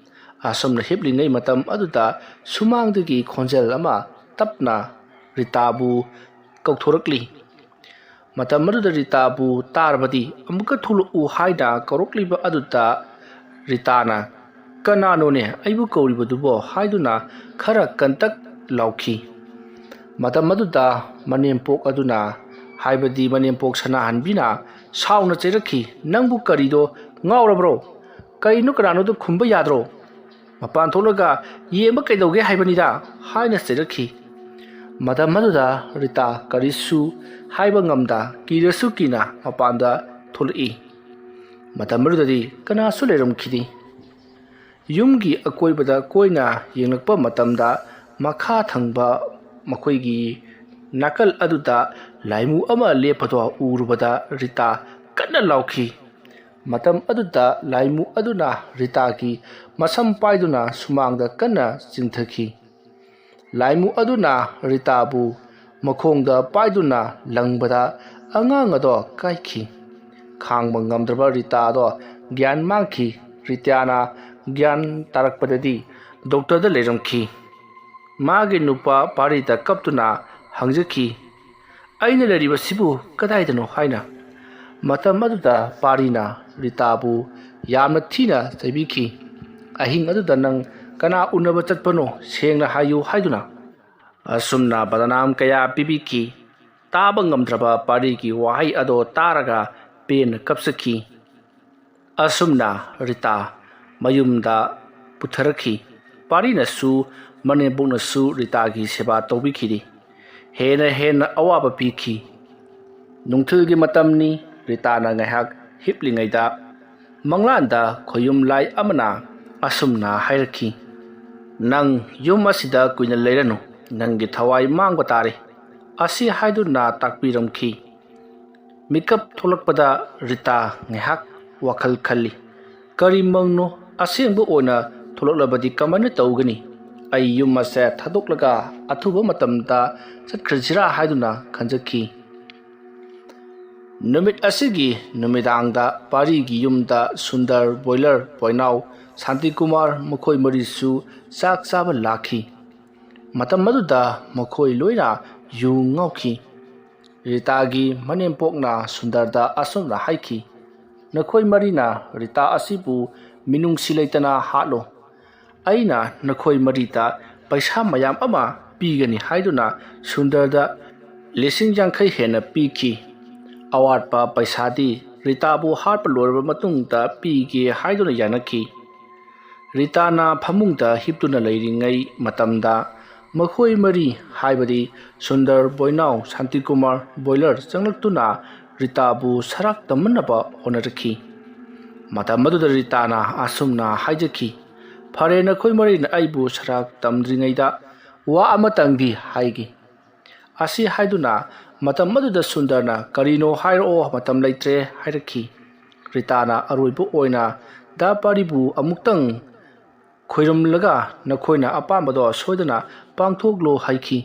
ꯑꯁꯨꯝꯅ ꯍꯤꯞꯂꯤꯉꯩ ꯃꯇꯝ ꯑꯗꯨꯗ ꯁꯨꯃꯥꯡꯗꯒꯤ ꯈꯣꯟꯖꯦꯜ ꯑꯃ ꯇꯞꯅ ꯔꯤꯇꯥꯕꯨ ꯀꯧꯊꯣꯔꯛꯂꯤ꯫ ꯃꯇꯝ ꯑꯗꯨꯗ ꯔꯤꯇꯥꯕꯨ ꯇꯥꯔꯕꯗꯤ ꯑꯃꯨꯛꯀ ꯊꯣꯛꯂꯛꯎ ꯍꯥꯏꯅ ꯀꯧꯔꯛꯂꯤꯕ ꯑꯗꯨꯗ ꯔꯤꯇꯥꯅ, "ꯀꯅꯥꯅꯣꯅꯦ ꯑꯩꯕꯨ ꯀꯧꯔꯤꯕꯗꯨꯕꯣ?" ꯍꯥꯏꯗꯨꯅ ꯈꯔ ꯀꯟꯇꯛ ꯂꯥꯎꯈꯤ꯫ ꯃꯇꯝ ꯑꯗꯨꯗ ꯃꯅꯦꯝꯄꯣꯛ ꯑꯗꯨꯅ, ꯍꯥꯏꯕꯗꯤ ꯃꯅꯦꯝꯄꯣꯛ ꯁꯅꯥꯍꯟꯕꯤꯅ ꯁꯥꯎꯅ ꯆꯩꯔꯛꯈꯤ, "ꯅꯪꯕꯨ ꯀꯔꯤꯗꯣ ꯉꯥꯎꯔꯕ꯭ꯔꯣ? ꯀꯔꯤꯅꯣ ꯀꯅꯥꯅꯣꯗꯣ ꯈꯨꯝꯕ ꯌꯥꯗ꯭ꯔꯣ? ꯃꯄꯥꯟ ꯊꯣꯛꯂꯒ ꯌꯦꯡꯕ ꯀꯩꯗꯧꯒꯦ ꯍꯥꯏꯕꯅꯤꯗ?" ꯍꯥꯏꯅ ꯆꯩꯔꯛꯈꯤ꯫ ꯃꯇꯝ ꯑꯗꯨꯗ ꯔꯤꯇꯥ ꯀꯔꯤꯁꯨ ꯍꯥꯏꯕ ꯉꯝꯗ ꯀꯤꯔꯁꯨ ꯀꯤꯅ ꯃꯄꯥꯟꯗ ꯊꯣꯛꯂꯛꯏ꯫ ꯃꯇꯝ ꯑꯗꯨꯗꯗꯤ ꯀꯅꯥꯁꯨ ꯂꯩꯔꯝꯈꯤꯗꯦ꯫ ꯌꯨꯝꯒꯤ ꯑꯀꯣꯏꯕꯗ ꯀꯣꯏꯅ ꯌꯦꯡꯂꯛꯄ ꯃꯇꯝꯗ ꯃꯈꯥ ꯊꯪꯕ ꯃꯈꯣꯏꯒꯤ ꯅꯥꯀꯜ ꯑꯗꯨꯗ ꯂꯥꯏꯃꯨ ꯑꯃ ꯂꯦꯞꯄꯗꯣ ꯎꯔꯨꯕꯗ ꯔꯤꯇꯥ ꯀꯟꯅ ꯂꯥꯎꯈꯤ꯫ ꯃꯇꯝ ꯑꯗꯨꯗ ꯂꯥꯏꯃꯨ ꯑꯗꯨꯅ ꯔꯤꯇꯥꯒꯤ ꯃꯁꯝ ꯄꯥꯏꯗꯨꯅ ꯁꯨꯃꯥꯡꯗ ꯀꯟꯅ ꯆꯤꯡꯊꯈꯤ꯫ ꯂꯥꯏꯃꯨ ꯑꯗꯨꯅ ꯔꯤꯇꯥꯕꯨ ꯃꯈꯣꯡꯗ ꯄꯥꯏꯗꯨꯅ ꯂꯪꯕꯗ ꯑꯉꯥꯡ ꯑꯗꯣ ꯀꯥꯏꯈꯤ꯫ ꯈꯥꯡꯕ ꯉꯝꯗ꯭ꯔꯕ ꯔꯤꯇꯥꯗꯣ ꯒ꯭ꯌꯥꯟ ꯃꯥꯡꯈꯤ꯫ ꯔꯤꯇꯥꯅ ꯒ꯭ꯌꯥꯟ ꯇꯥꯔꯛꯄꯗꯗꯤ ꯗꯣꯛꯇꯔꯗ ꯂꯩꯔꯝꯈꯤ꯫ ꯃꯥꯒꯤ ꯅꯨꯄꯥ ꯄꯥꯔꯤꯗ ꯀꯞꯇꯨꯅ ꯍꯪꯖꯈꯤ, "ꯑꯩꯅ ꯂꯩꯔꯤꯕꯁꯤꯕꯨ ꯀꯗꯥꯏꯗꯅꯣ?" ꯍꯥꯏꯅ꯫ ꯃꯇꯝ ꯑꯗꯨꯗ ꯄꯥꯔꯤꯅ ꯔꯤꯇꯥꯕꯨ ꯌꯥꯝꯅ ꯊꯤꯅ ꯆꯩꯕꯤꯈꯤ꯫ "ꯑꯍꯤꯡ ꯑꯗꯨꯗ ꯅꯪ ꯀꯅꯥ ꯎꯅꯕ ꯆꯠꯄꯅꯣ ꯁꯦꯡꯅ ꯍꯥꯏꯌꯨ" ꯍꯥꯏꯗꯨꯅ ꯑꯁꯨꯝꯅ ꯕꯗꯅꯥꯝ ꯀꯌꯥ ꯄꯤꯕꯤꯈꯤ꯫ ꯇꯥꯕ ꯉꯝꯗ꯭ꯔꯕ ꯄꯥꯔꯤꯒꯤ ꯋꯥꯍꯩ ꯑꯗꯣ ꯇꯥꯔꯒ ꯄꯦꯟꯅ ꯀꯞꯆꯈꯤ꯫ ꯑꯁꯨꯝꯅ ꯔꯤꯇꯥ ꯃꯌꯨꯝꯗ ꯄꯨꯊꯔꯛꯈꯤ꯫ ꯄꯥꯔꯤꯅꯁꯨ ꯃꯅꯦꯝꯕꯣꯛꯅꯁꯨ ꯔꯤꯇꯥꯒꯤ ꯁꯦꯕꯥ ꯇꯧꯕꯤꯈꯤꯔꯤ꯫ ꯍꯦꯟꯅ ꯍꯦꯟꯅ ꯑꯋꯥꯕ ꯄꯤꯈꯤ꯫ ꯅꯨꯡꯊꯤꯜꯒꯤ ꯃꯇꯝꯅꯤ꯫ ꯔꯤꯇꯥꯅ ꯉꯥꯏꯍꯥꯛ ꯍꯤꯞꯂꯤꯉꯩꯗ ꯃꯪꯂꯥꯟꯗ ꯈꯣꯌꯨꯝ ꯂꯥꯏ ꯑꯃꯅ ꯑꯁꯨꯝꯅ ꯍꯥꯏꯔꯛꯈꯤ, "ꯅꯪ ꯌꯨꯝ ꯑꯁꯤꯗ ꯀꯨꯏꯅ ꯂꯩꯔꯅꯨ, ꯅꯪꯒꯤ ꯊꯋꯥꯏ ꯃꯥꯡꯕ ꯇꯥꯔꯦ" ꯑꯁꯤ ꯍꯥꯏꯗꯨꯅ ꯇꯥꯛꯄꯤꯔꯝꯈꯤ꯫ ꯃꯤꯀꯞ ꯊꯣꯛꯂꯛꯄꯗ ꯔꯤꯇꯥ ꯉꯥꯏꯍꯥꯛ ꯋꯥꯈꯜ ꯈꯜꯂꯤ꯫ ꯀꯔꯤ ꯃꯪꯅꯣ? ꯑꯁꯦꯡꯕ ꯑꯣꯏꯅ ꯊꯣꯛꯂꯛꯂꯕꯗꯤ ꯀꯃꯥꯏꯅ ꯇꯧꯒꯅꯤ? ꯑꯩ ꯌꯨꯝ ꯑꯁꯦ ꯊꯥꯗꯣꯛꯂꯒ ꯑꯊꯨꯕ ꯃꯇꯝꯗ ꯆꯠꯈ꯭ꯔꯁꯤꯔꯥ ꯍꯥꯏꯗꯨꯅ ꯈꯟꯖꯈꯤ꯫ ꯅꯨꯃꯤꯠ ꯑꯁꯤꯒꯤ ꯅꯨꯃꯤꯗꯥꯡꯗ ꯄꯥꯔꯤꯒꯤ ꯌꯨꯝꯗ ꯁꯨꯟꯗꯔ, ꯕꯣꯏꯂꯔ, ꯄꯣꯏꯅꯥꯎ, ꯁꯥꯟꯇꯤꯀꯨꯃꯥꯔ ꯃꯈꯣꯏ ꯃꯔꯤꯁꯨ ꯆꯥꯛ ꯆꯥꯕ ꯂꯥꯛꯈꯤ꯫ ꯃꯇꯝ ꯑꯗꯨꯗ ꯃꯈꯣꯏ ꯂꯣꯏꯅ ꯌꯨ ꯉꯥꯎꯈꯤ꯫ ꯔꯤꯇꯥꯒꯤ ꯃꯅꯦꯝꯄꯣꯛꯅ ꯁꯨꯟꯗꯔꯗ ꯑꯁꯨꯝꯅ ꯍꯥꯏꯈꯤ, "ꯅꯈꯣꯏ ꯃꯔꯤꯅ ꯔꯤꯇꯥ ꯑꯁꯤꯕꯨ ꯃꯤꯅꯨꯡꯁꯤ ꯂꯩꯇꯅ ꯍꯥꯠꯂꯣ꯫ ꯑꯩꯅ ꯅꯈꯣꯏ ꯃꯔꯤꯗ ꯄꯩꯁꯥ ꯃꯌꯥꯝ ꯑꯃ ꯄꯤꯒꯅꯤ" ꯍꯥꯏꯗꯨꯅ ꯁꯨꯟꯗꯔꯗ ꯂꯤꯁꯤꯡ ꯌꯥꯡꯈꯩ ꯍꯦꯟꯅ ꯄꯤꯈꯤ꯫ ꯑꯋꯥꯠꯄ ꯄꯩꯁꯥꯗꯤ ꯔꯤꯇꯥꯕꯨ ꯍꯥꯠꯄ ꯂꯣꯏꯔꯕ ꯃꯇꯨꯡꯗ ꯄꯤꯒꯦ ꯍꯥꯏꯗꯨꯅ ꯌꯥꯅꯈꯤ꯫ ꯔꯤꯇꯥꯅ ꯐꯃꯨꯡꯗ ꯍꯤꯞꯇꯨꯅ ꯂꯩꯔꯤꯉꯩ ꯃꯇꯝꯗ ꯃꯈꯣꯏ ꯃꯔꯤ, ꯍꯥꯏꯕꯗꯤ ꯁꯨꯟꯗꯔ, ꯕꯣꯏꯅꯥꯎ, ꯁꯥꯟꯇꯤꯀꯨꯃꯥꯔ, ꯕꯣꯏꯂꯔ ꯆꯪꯂꯛꯇꯨꯅ ꯔꯤꯇꯥꯕꯨ ꯁꯔꯥꯛ ꯇꯝꯅꯅꯕ ꯍꯣꯠꯅꯔꯛꯈꯤ꯫ ꯃꯇꯝ ꯑꯗꯨꯗ ꯔꯤꯇꯥꯅ ꯑꯁꯨꯝꯅ ꯍꯥꯏꯖꯈꯤ, "ꯐꯔꯦ, ꯅꯈꯣꯏ ꯃꯔꯤꯅ ꯑꯩꯕꯨ ꯁꯔꯥꯛ ꯇꯝꯗ꯭ꯔꯤꯉꯩꯗ ꯋꯥ ꯑꯃꯇꯪꯗꯤ ꯍꯥꯏꯒꯦ" ꯑꯁꯤ ꯍꯥꯏꯗꯨꯅ ꯃꯇꯝ ꯑꯗꯨꯗ ꯁꯨꯟꯗꯔꯅ "ꯀꯔꯤꯅꯣ ꯍꯥꯏꯔꯛꯑꯣ, ꯃꯇꯝ ꯂꯩꯇ꯭ꯔꯦ" ꯍꯥꯏꯔꯛꯈꯤ꯫ ꯔꯤꯇꯥꯅ ꯑꯔꯣꯏꯕ ꯑꯣꯏꯅ ꯗꯥ ꯄꯥꯔꯤꯕꯨ ꯑꯃꯨꯛꯇꯪ ꯈꯣꯏꯔꯝꯂꯒ ꯅꯈꯣꯏꯅ ꯑꯄꯥꯝꯕꯗꯣ ꯁꯣꯏꯗꯅ ꯄꯥꯡꯊꯣꯛꯂꯣ ꯍꯥꯏꯈꯤ꯫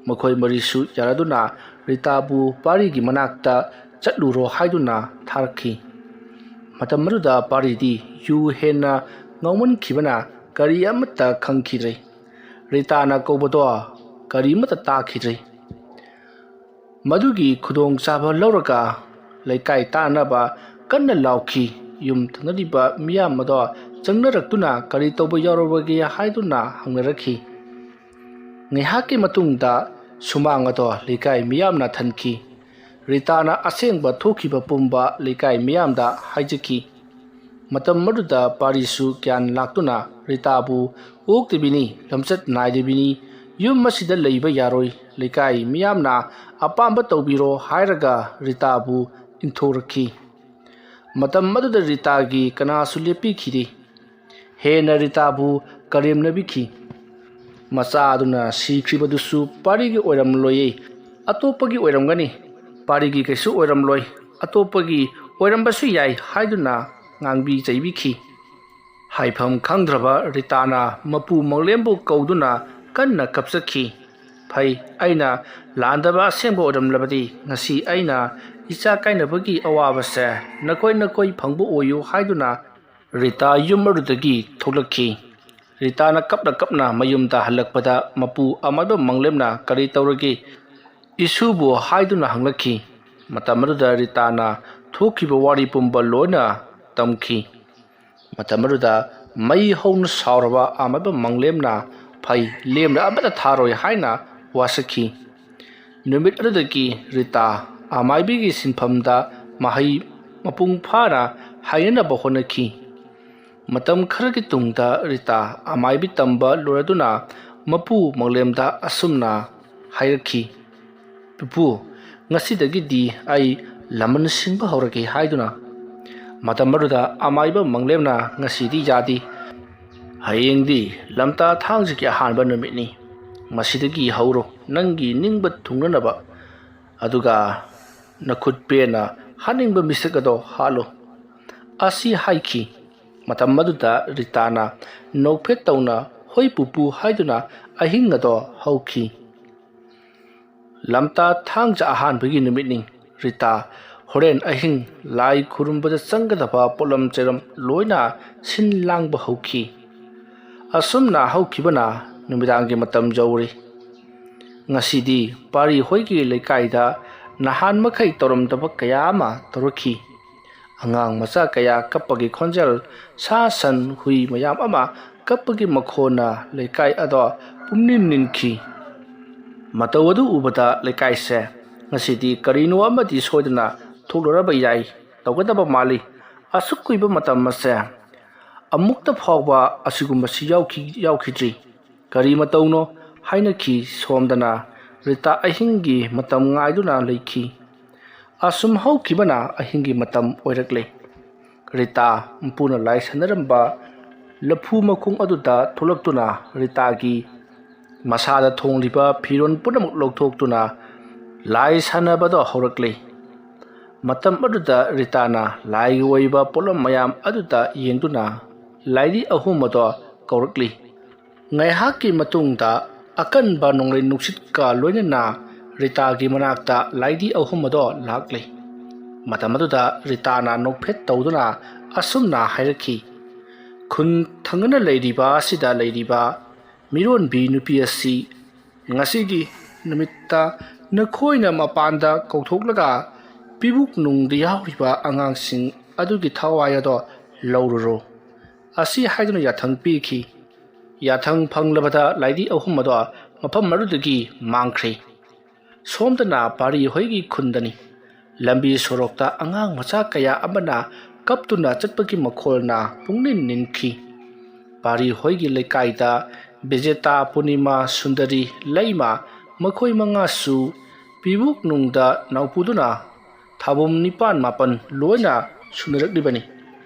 ꯃꯈꯣꯏ ꯃꯔꯤꯁꯨ ꯌꯥꯔꯗꯨꯅ ꯔꯤꯇꯥꯕꯨ ꯄꯥꯔꯤꯒꯤ ꯃꯅꯥꯛꯇ ꯆꯠꯂꯨꯔꯣ ꯍꯥꯏꯗꯨꯅ ꯊꯥꯔꯛꯈꯤ꯫ ꯃꯇꯝ ꯑꯗꯨꯗ ꯄꯥꯔꯤꯗꯤ ꯌꯨ ꯍꯦꯟꯅ ꯉꯥꯎꯃꯟꯈꯤꯕꯅ ꯀꯔꯤ ꯑꯃꯠꯇ ꯈꯪꯈꯤꯗ꯭ꯔꯦ꯫ ꯔꯤꯇꯥꯅ ꯀꯧꯕꯗꯣ ꯀꯔꯤꯃꯠꯇ ꯇꯥꯈꯤꯗ꯭ꯔꯦ꯫ ꯃꯗꯨꯒꯤ ꯈꯨꯗꯣꯡꯆꯥꯕ ꯂꯧꯔꯒ ꯂꯩꯀꯥꯏ ꯇꯥꯟꯅꯕ ꯀꯟꯅ ꯂꯥꯎꯈꯤ꯫ ꯌꯨꯝ ꯊꯪꯅꯔꯤꯕ ꯃꯤꯌꯥꯝ ꯑꯗꯣ ꯆꯪꯅꯔꯛꯇꯨꯅ ꯀꯔꯤ ꯇꯧꯕ ꯌꯥꯎꯔꯕꯒꯦ ꯍꯥꯏꯗꯨꯅ ꯍꯪꯅꯔꯛꯈꯤ꯫ ꯉꯥꯏꯍꯥꯛꯀꯤ ꯃꯇꯨꯡꯗ ꯁꯨꯃꯥꯡ ꯑꯗꯣ ꯂꯩꯀꯥꯏ ꯃꯤꯌꯥꯝꯅ ꯊꯟꯈꯤ꯫ ꯔꯤꯇꯥꯅ ꯑꯁꯦꯡꯕ ꯊꯣꯛꯈꯤꯕ ꯄꯨꯝꯕ ꯂꯩꯀꯥꯏ ꯃꯤꯌꯥꯝꯗ ꯍꯥꯏꯖꯈꯤ꯫ ꯃꯇꯝ ꯑꯗꯨꯗ ꯄꯥꯔꯤꯁꯨ ꯒ꯭ꯌꯥꯟ ꯂꯥꯛꯇꯨꯅ ꯔꯤꯇꯥꯕꯨ "ꯑꯣꯛꯇꯕꯤꯅꯤ, ꯂꯝꯆꯠ ꯅꯥꯏꯗꯕꯤꯅꯤ, ꯌꯨꯝ ꯑꯁꯤꯗ ꯂꯩꯕ ꯌꯥꯔꯣꯏ, ꯂꯩꯀꯥꯏ ꯃꯤꯌꯥꯝꯅ ꯑꯄꯥꯝꯕ ꯇꯧꯕꯤꯔꯣ" ꯍꯥꯏꯔꯒ ꯔꯤꯇꯥꯕꯨ ꯏꯟꯊꯣꯔꯛꯈꯤ꯫ ꯃꯇꯝ ꯑꯗꯨꯗ ꯔꯤꯇꯥꯒꯤ ꯀꯅꯥꯁꯨ ꯂꯦꯞꯄꯤꯈꯤꯗꯦ꯫ ꯍꯦꯟꯅ ꯔꯤꯇꯥꯕꯨ ꯀꯔꯦꯝꯅꯕꯤꯈꯤ꯫ "ꯃꯆꯥ ꯑꯗꯨꯅ ꯁꯤꯈ꯭ꯔꯤꯕꯗꯨꯁꯨ ꯄꯥꯔꯤꯒꯤ ꯑꯣꯏꯔꯝꯂꯣꯏꯌꯦ, ꯑꯇꯣꯞꯄꯒꯤ ꯑꯣꯏꯔꯝꯒꯅꯤ꯫ ꯄꯥꯔꯤꯒꯤ ꯀꯩꯁꯨ ꯑꯣꯏꯔꯝꯂꯣꯏ, ꯑꯇꯣꯞꯄꯒꯤ ꯑꯣꯏꯔꯝꯕꯁꯨ ꯌꯥꯏ ꯍꯥꯏꯗꯨꯅ ꯉꯥꯡꯕꯤ ꯆꯩꯕꯤꯈꯤ꯫ ꯍꯥꯏꯐꯝ ꯈꯪꯗ꯭ꯔꯕ ꯔꯤꯇꯥꯅ ꯃꯄꯨ ꯃꯪꯂꯦꯝꯕꯨ ꯀꯧꯗꯨꯅ ꯀꯟꯅ ꯀꯞꯆꯈꯤ꯫ "ꯐꯩ, ꯑꯩꯅ ꯂꯥꯟꯗꯕ ꯑꯁꯦꯡꯕ ꯑꯣꯏꯔꯝꯂꯕꯗꯤ ꯉꯁꯤ ꯑꯩꯅ ꯏꯆꯥ ꯀꯥꯏꯅꯕꯒꯤ ꯑꯋꯥꯕꯁꯦ ꯅꯈꯣꯏ ꯅꯈꯣꯏ ꯐꯪꯕ ꯑꯣꯏꯌꯨ" ꯍꯥꯏꯗꯨꯅ ꯔꯤꯇꯥ ꯌꯨꯝ ꯑꯗꯨꯗꯒꯤ ꯊꯣꯛꯂꯛꯈꯤ꯫ ꯔꯤꯇꯥꯅ ꯀꯞꯅ ꯀꯞꯅ ꯃꯌꯨꯝꯗ ꯍꯜꯂꯛꯄꯗ ꯃꯄꯨ ꯑꯃꯥꯏꯕ ꯃꯪꯂꯦꯝꯅ "ꯀꯔꯤ ꯇꯧꯔꯒꯦ ꯏꯁꯨꯕꯨ?" ꯍꯥꯏꯗꯨꯅ ꯍꯪꯂꯛꯈꯤ꯫ ꯃꯇꯝ ꯑꯗꯨꯗ ꯔꯤꯇꯥꯅ ꯊꯣꯛꯈꯤꯕ ꯋꯥꯔꯤ ꯄꯨꯝꯕ ꯂꯣꯏꯅ ꯇꯝꯈꯤ꯫ ꯃꯇꯝ ꯑꯗꯨꯗ ꯃꯩ ꯍꯧꯅ ꯁꯥꯎꯔꯕ ꯑꯃꯥꯏꯕ ꯃꯪꯂꯦꯝꯅ "ꯐꯩ, ꯂꯦꯝꯅ ꯑꯃꯠꯇ ꯊꯥꯔꯣꯏ" ꯍꯥꯏꯅ ꯋꯥꯁꯛꯈꯤ꯫ ꯅꯨꯃꯤꯠ ꯑꯗꯨꯗꯒꯤ ꯔꯤꯇꯥ ꯑꯃꯥꯏꯕꯤꯒꯤ ꯁꯤꯟꯐꯝꯗ ꯃꯍꯩ ꯃꯄꯨꯡ ꯐꯥꯅ ꯍꯩꯅꯅꯕ ꯍꯣꯠꯅꯈꯤ꯫ ꯃꯇꯝ ꯈꯔꯒꯤ ꯇꯨꯡꯗ ꯔꯤꯇꯥ ꯑꯃꯥꯏꯕꯤ ꯇꯝꯕ ꯂꯣꯏꯔꯗꯨꯅ ꯃꯄꯨ ꯃꯪꯂꯦꯝꯗ ꯑꯁꯨꯝꯅ ꯍꯥꯏꯔꯛꯈꯤ, "ꯄꯨꯄꯨ, ꯉꯁꯤꯗꯒꯤꯗꯤ ꯑꯩ ꯂꯃꯟ ꯁꯤꯡꯕ ꯍꯧꯔꯒꯦ" ꯍꯥꯏꯗꯨꯅ꯫ ꯃꯇꯝ ꯑꯗꯨꯗ ꯑꯃꯥꯏꯕ ꯃꯪꯂꯦꯝꯅ "ꯉꯁꯤꯗꯤ ꯌꯥꯗꯦ꯫ ꯍꯌꯦꯡꯗꯤ ꯂꯝꯇꯥ ꯊꯥꯡꯖꯒꯤ ꯑꯍꯥꯟꯕ ꯅꯨꯃꯤꯠꯅꯤ꯫ ꯃꯁꯤꯗꯒꯤ ꯍꯧꯔꯣ ꯅꯪꯒꯤ ꯅꯤꯡꯕ ꯊꯨꯡꯅꯅꯕ꯫ ꯑꯗꯨꯒ ꯅꯈꯨꯠ ꯄꯦꯟꯅ ꯍꯥꯠꯅꯤꯡꯕ ꯃꯤꯁꯛ ꯑꯗꯣ ꯍꯥꯠꯂꯨ" ꯑꯁꯤ ꯍꯥꯏꯈꯤ꯫ ꯃꯇꯝ ꯑꯗꯨꯗ ꯔꯤꯇꯥꯅ ꯅꯣꯛꯐꯦꯠ ꯇꯧꯅ "ꯍꯣꯏ ꯄꯨꯄꯨ" ꯍꯥꯏꯗꯨꯅ ꯑꯍꯤꯡ ꯑꯗꯣ ꯍꯧꯈꯤ꯫ ꯂꯝꯇꯥ ꯊꯥꯡꯖ ꯑꯍꯥꯟꯕꯒꯤ ꯅꯨꯃꯤꯠꯅꯤ꯫ ꯔꯤꯇꯥ ꯍꯣꯔꯦꯟ ꯑꯍꯤꯡ ꯂꯥꯏ ꯈꯨꯔꯨꯝꯕꯗ ꯆꯪꯒꯗꯕ ꯄꯣꯠꯂꯝ ꯆꯩꯔꯝ ꯂꯣꯏꯅ ꯁꯤꯟ ꯂꯥꯡꯕ ꯍꯧꯈꯤ꯫ ꯑꯁꯨꯝꯅ ꯍꯧꯈꯤꯕꯅ ꯅꯨꯃꯤꯗꯥꯡꯒꯤ ꯃꯇꯝ ꯌꯧꯔꯤ꯫ ꯉꯁꯤꯗꯤ ꯄꯥꯔꯤ ꯍꯣꯏꯒꯤ ꯂꯩꯀꯥꯏꯗ ꯅꯍꯥꯟ ꯃꯈꯩ ꯇꯧꯔꯝꯗꯕ ꯀꯌꯥ ꯑꯃ ꯇꯧꯔꯛꯈꯤ꯫ ꯑꯉꯥꯡ ꯃꯆꯥ ꯀꯌꯥ ꯀꯞꯄꯒꯤ ꯈꯣꯟꯖꯦꯜ, ꯁꯥ ꯁꯟ ꯍꯨꯏ ꯃꯌꯥꯝ ꯑꯃ ꯀꯞꯄꯒꯤ ꯃꯈꯣꯟꯅ ꯂꯩꯀꯥꯏ ꯑꯗꯣ ꯄꯨꯝꯅꯤꯟ ꯅꯤꯟꯈꯤ꯫ ꯃꯇꯧ ꯑꯗꯨ ꯎꯕꯗ ꯂꯩꯀꯥꯏꯁꯦ ꯉꯁꯤꯗꯤ ꯀꯔꯤꯅꯣ ꯑꯃꯗꯤ ꯁꯣꯏꯗꯅ ꯊꯣꯛꯂꯔꯕ ꯌꯥꯏ ꯇꯧꯒꯗꯕ ꯃꯥꯜꯂꯤ꯫ ꯑꯁꯨꯛ ꯀꯨꯏꯕ ꯃꯇꯝ ꯑꯁꯦ ꯑꯃꯨꯛꯇ ꯐꯥꯎꯕ ꯑꯁꯤꯒꯨꯝꯕꯁꯤ ꯌꯥꯎꯈꯤ-, ꯌꯥꯎꯈꯤꯗ꯭ꯔꯤ꯫ ꯀꯔꯤ ꯃꯇꯧꯅꯣ ꯍꯥꯏꯅꯈꯤ ꯁꯣꯝꯗꯅ꯫ ꯔꯤꯇꯥ ꯑꯍꯤꯡꯒꯤ ꯃꯇꯝ ꯉꯥꯏꯗꯨꯅ ꯂꯩꯈꯤ꯫ ꯑꯁꯨꯝ ꯍꯧꯈꯤꯕꯅ ꯑꯍꯤꯡꯒꯤ ꯃꯇꯝ ꯑꯣꯏꯔꯛꯂꯦ꯫ ꯔꯤꯇꯥ ꯃꯄꯨꯅ ꯂꯥꯏ ꯁꯥꯟꯅꯔꯝꯕ ꯂꯐꯨ ꯃꯈꯣꯡ ꯑꯗꯨꯗ ꯊꯣꯛꯂꯛꯇꯨꯅ ꯔꯤꯇꯥꯒꯤ ꯃꯁꯥꯗ ꯊꯣꯡꯂꯤꯕ ꯐꯤꯔꯣꯜ ꯄꯨꯝꯅꯃꯛ ꯂꯧꯊꯣꯛꯇꯨꯅ ꯂꯥꯏ ꯁꯥꯟꯅꯕꯗ ꯍꯧꯔꯛꯂꯦ꯫ ꯃꯇꯝ ꯑꯗꯨꯗ ꯔꯤꯇꯥꯅ ꯂꯥꯏꯒꯤ ꯑꯣꯏꯕ ꯄꯣꯠꯂꯝ ꯃꯌꯥꯝ ꯑꯗꯨꯗ ꯌꯦꯡꯗꯨꯅ ꯂꯥꯏꯗꯤ ꯑꯍꯨꯝ ꯑꯗꯣ ꯀꯧꯔꯛꯂꯤ꯫ ꯉꯥꯏꯍꯥꯛꯀꯤ ꯃꯇꯨꯡꯗ ꯑꯀꯟꯕ ꯅꯣꯡꯂꯩ ꯅꯨꯡꯁꯤꯠꯀ ꯂꯣꯏꯅꯅ ꯔꯤꯇꯥꯒꯤ ꯃꯅꯥꯛꯇ ꯂꯥꯏꯗꯤ ꯑꯍꯨꯝ ꯑꯗꯣ ꯂꯥꯛꯂꯤ꯫ ꯃꯇꯝ ꯑꯗꯨꯗ ꯔꯤꯇꯥꯅ ꯅꯣꯛꯐꯦꯠ ꯇꯧꯗꯨꯅ ꯑꯁꯨꯝꯅ ꯍꯥꯏꯔꯛꯈꯤ, "ꯈꯨꯟ ꯊꯪꯅꯅ ꯂꯩꯔꯤꯕ ꯑꯁꯤꯗ ꯂꯩꯔꯤꯕ ꯃꯤꯔꯣꯟꯕꯤ ꯅꯨꯄꯤ ꯑꯁꯤ ꯉꯁꯤꯒꯤ ꯅꯨꯃꯤꯠꯇ ꯅꯈꯣꯏꯅ ꯃꯄꯥꯟꯗ ꯀꯧꯊꯣꯛꯂꯒ ꯄꯤꯕꯨꯛ ꯅꯨꯡꯗ ꯌꯥꯎꯔꯤꯕ ꯑꯉꯥꯡꯁꯤꯡ ꯑꯗꯨꯒꯤ ꯊꯋꯥꯏ ꯑꯗꯣ ꯂꯧꯔꯨꯔꯣ" ꯑꯁꯤ ꯍꯥꯏꯗꯨꯅ ꯌꯥꯊꯪ ꯄꯤꯈꯤ꯫ ꯌꯥꯊꯪ ꯐꯪꯂꯕꯗ ꯂꯥꯏꯗꯤ ꯑꯍꯨꯝ ꯑꯗꯣ ꯃꯐꯝ ꯑꯗꯨꯗꯒꯤ ꯃꯥꯡꯈ꯭ꯔꯦ꯫ ꯁꯣꯝꯗꯅ ꯄꯥꯔꯤ ꯍꯣꯏꯒꯤ ꯈꯨꯟꯗꯅꯤ꯫ ꯂꯝꯕꯤ ꯁꯣꯔꯣꯛꯇ ꯑꯉꯥꯡ ꯃꯆꯥ ꯀꯌꯥ ꯑꯃꯅ ꯀꯞꯇꯨꯅ ꯆꯠꯄꯒꯤ ꯃꯈꯣꯜꯅ ꯄꯨꯡꯅꯤꯟ ꯅꯤꯟꯈꯤ꯫ ꯄꯥꯔꯤ ꯍꯣꯏꯒꯤ ꯂꯩꯀꯥꯏꯗ ꯕꯤꯖꯦꯇꯥ, ꯄꯨꯔꯅꯤꯃꯥ, ꯁꯨꯟꯗꯔꯤ, ꯂꯩꯃ, ꯃꯈꯣꯏ ꯃꯉꯥꯁꯨ ꯄꯤꯕꯨꯛ ꯅꯨꯡꯗ ꯅꯥꯎꯄꯨꯗꯨꯅ ꯊꯥꯕꯨꯝ ꯅꯤꯄꯥꯟ ꯃꯥꯄꯟ ꯂꯣꯏꯅ ꯁꯨꯅꯔꯛꯂꯤꯕꯅꯤ꯫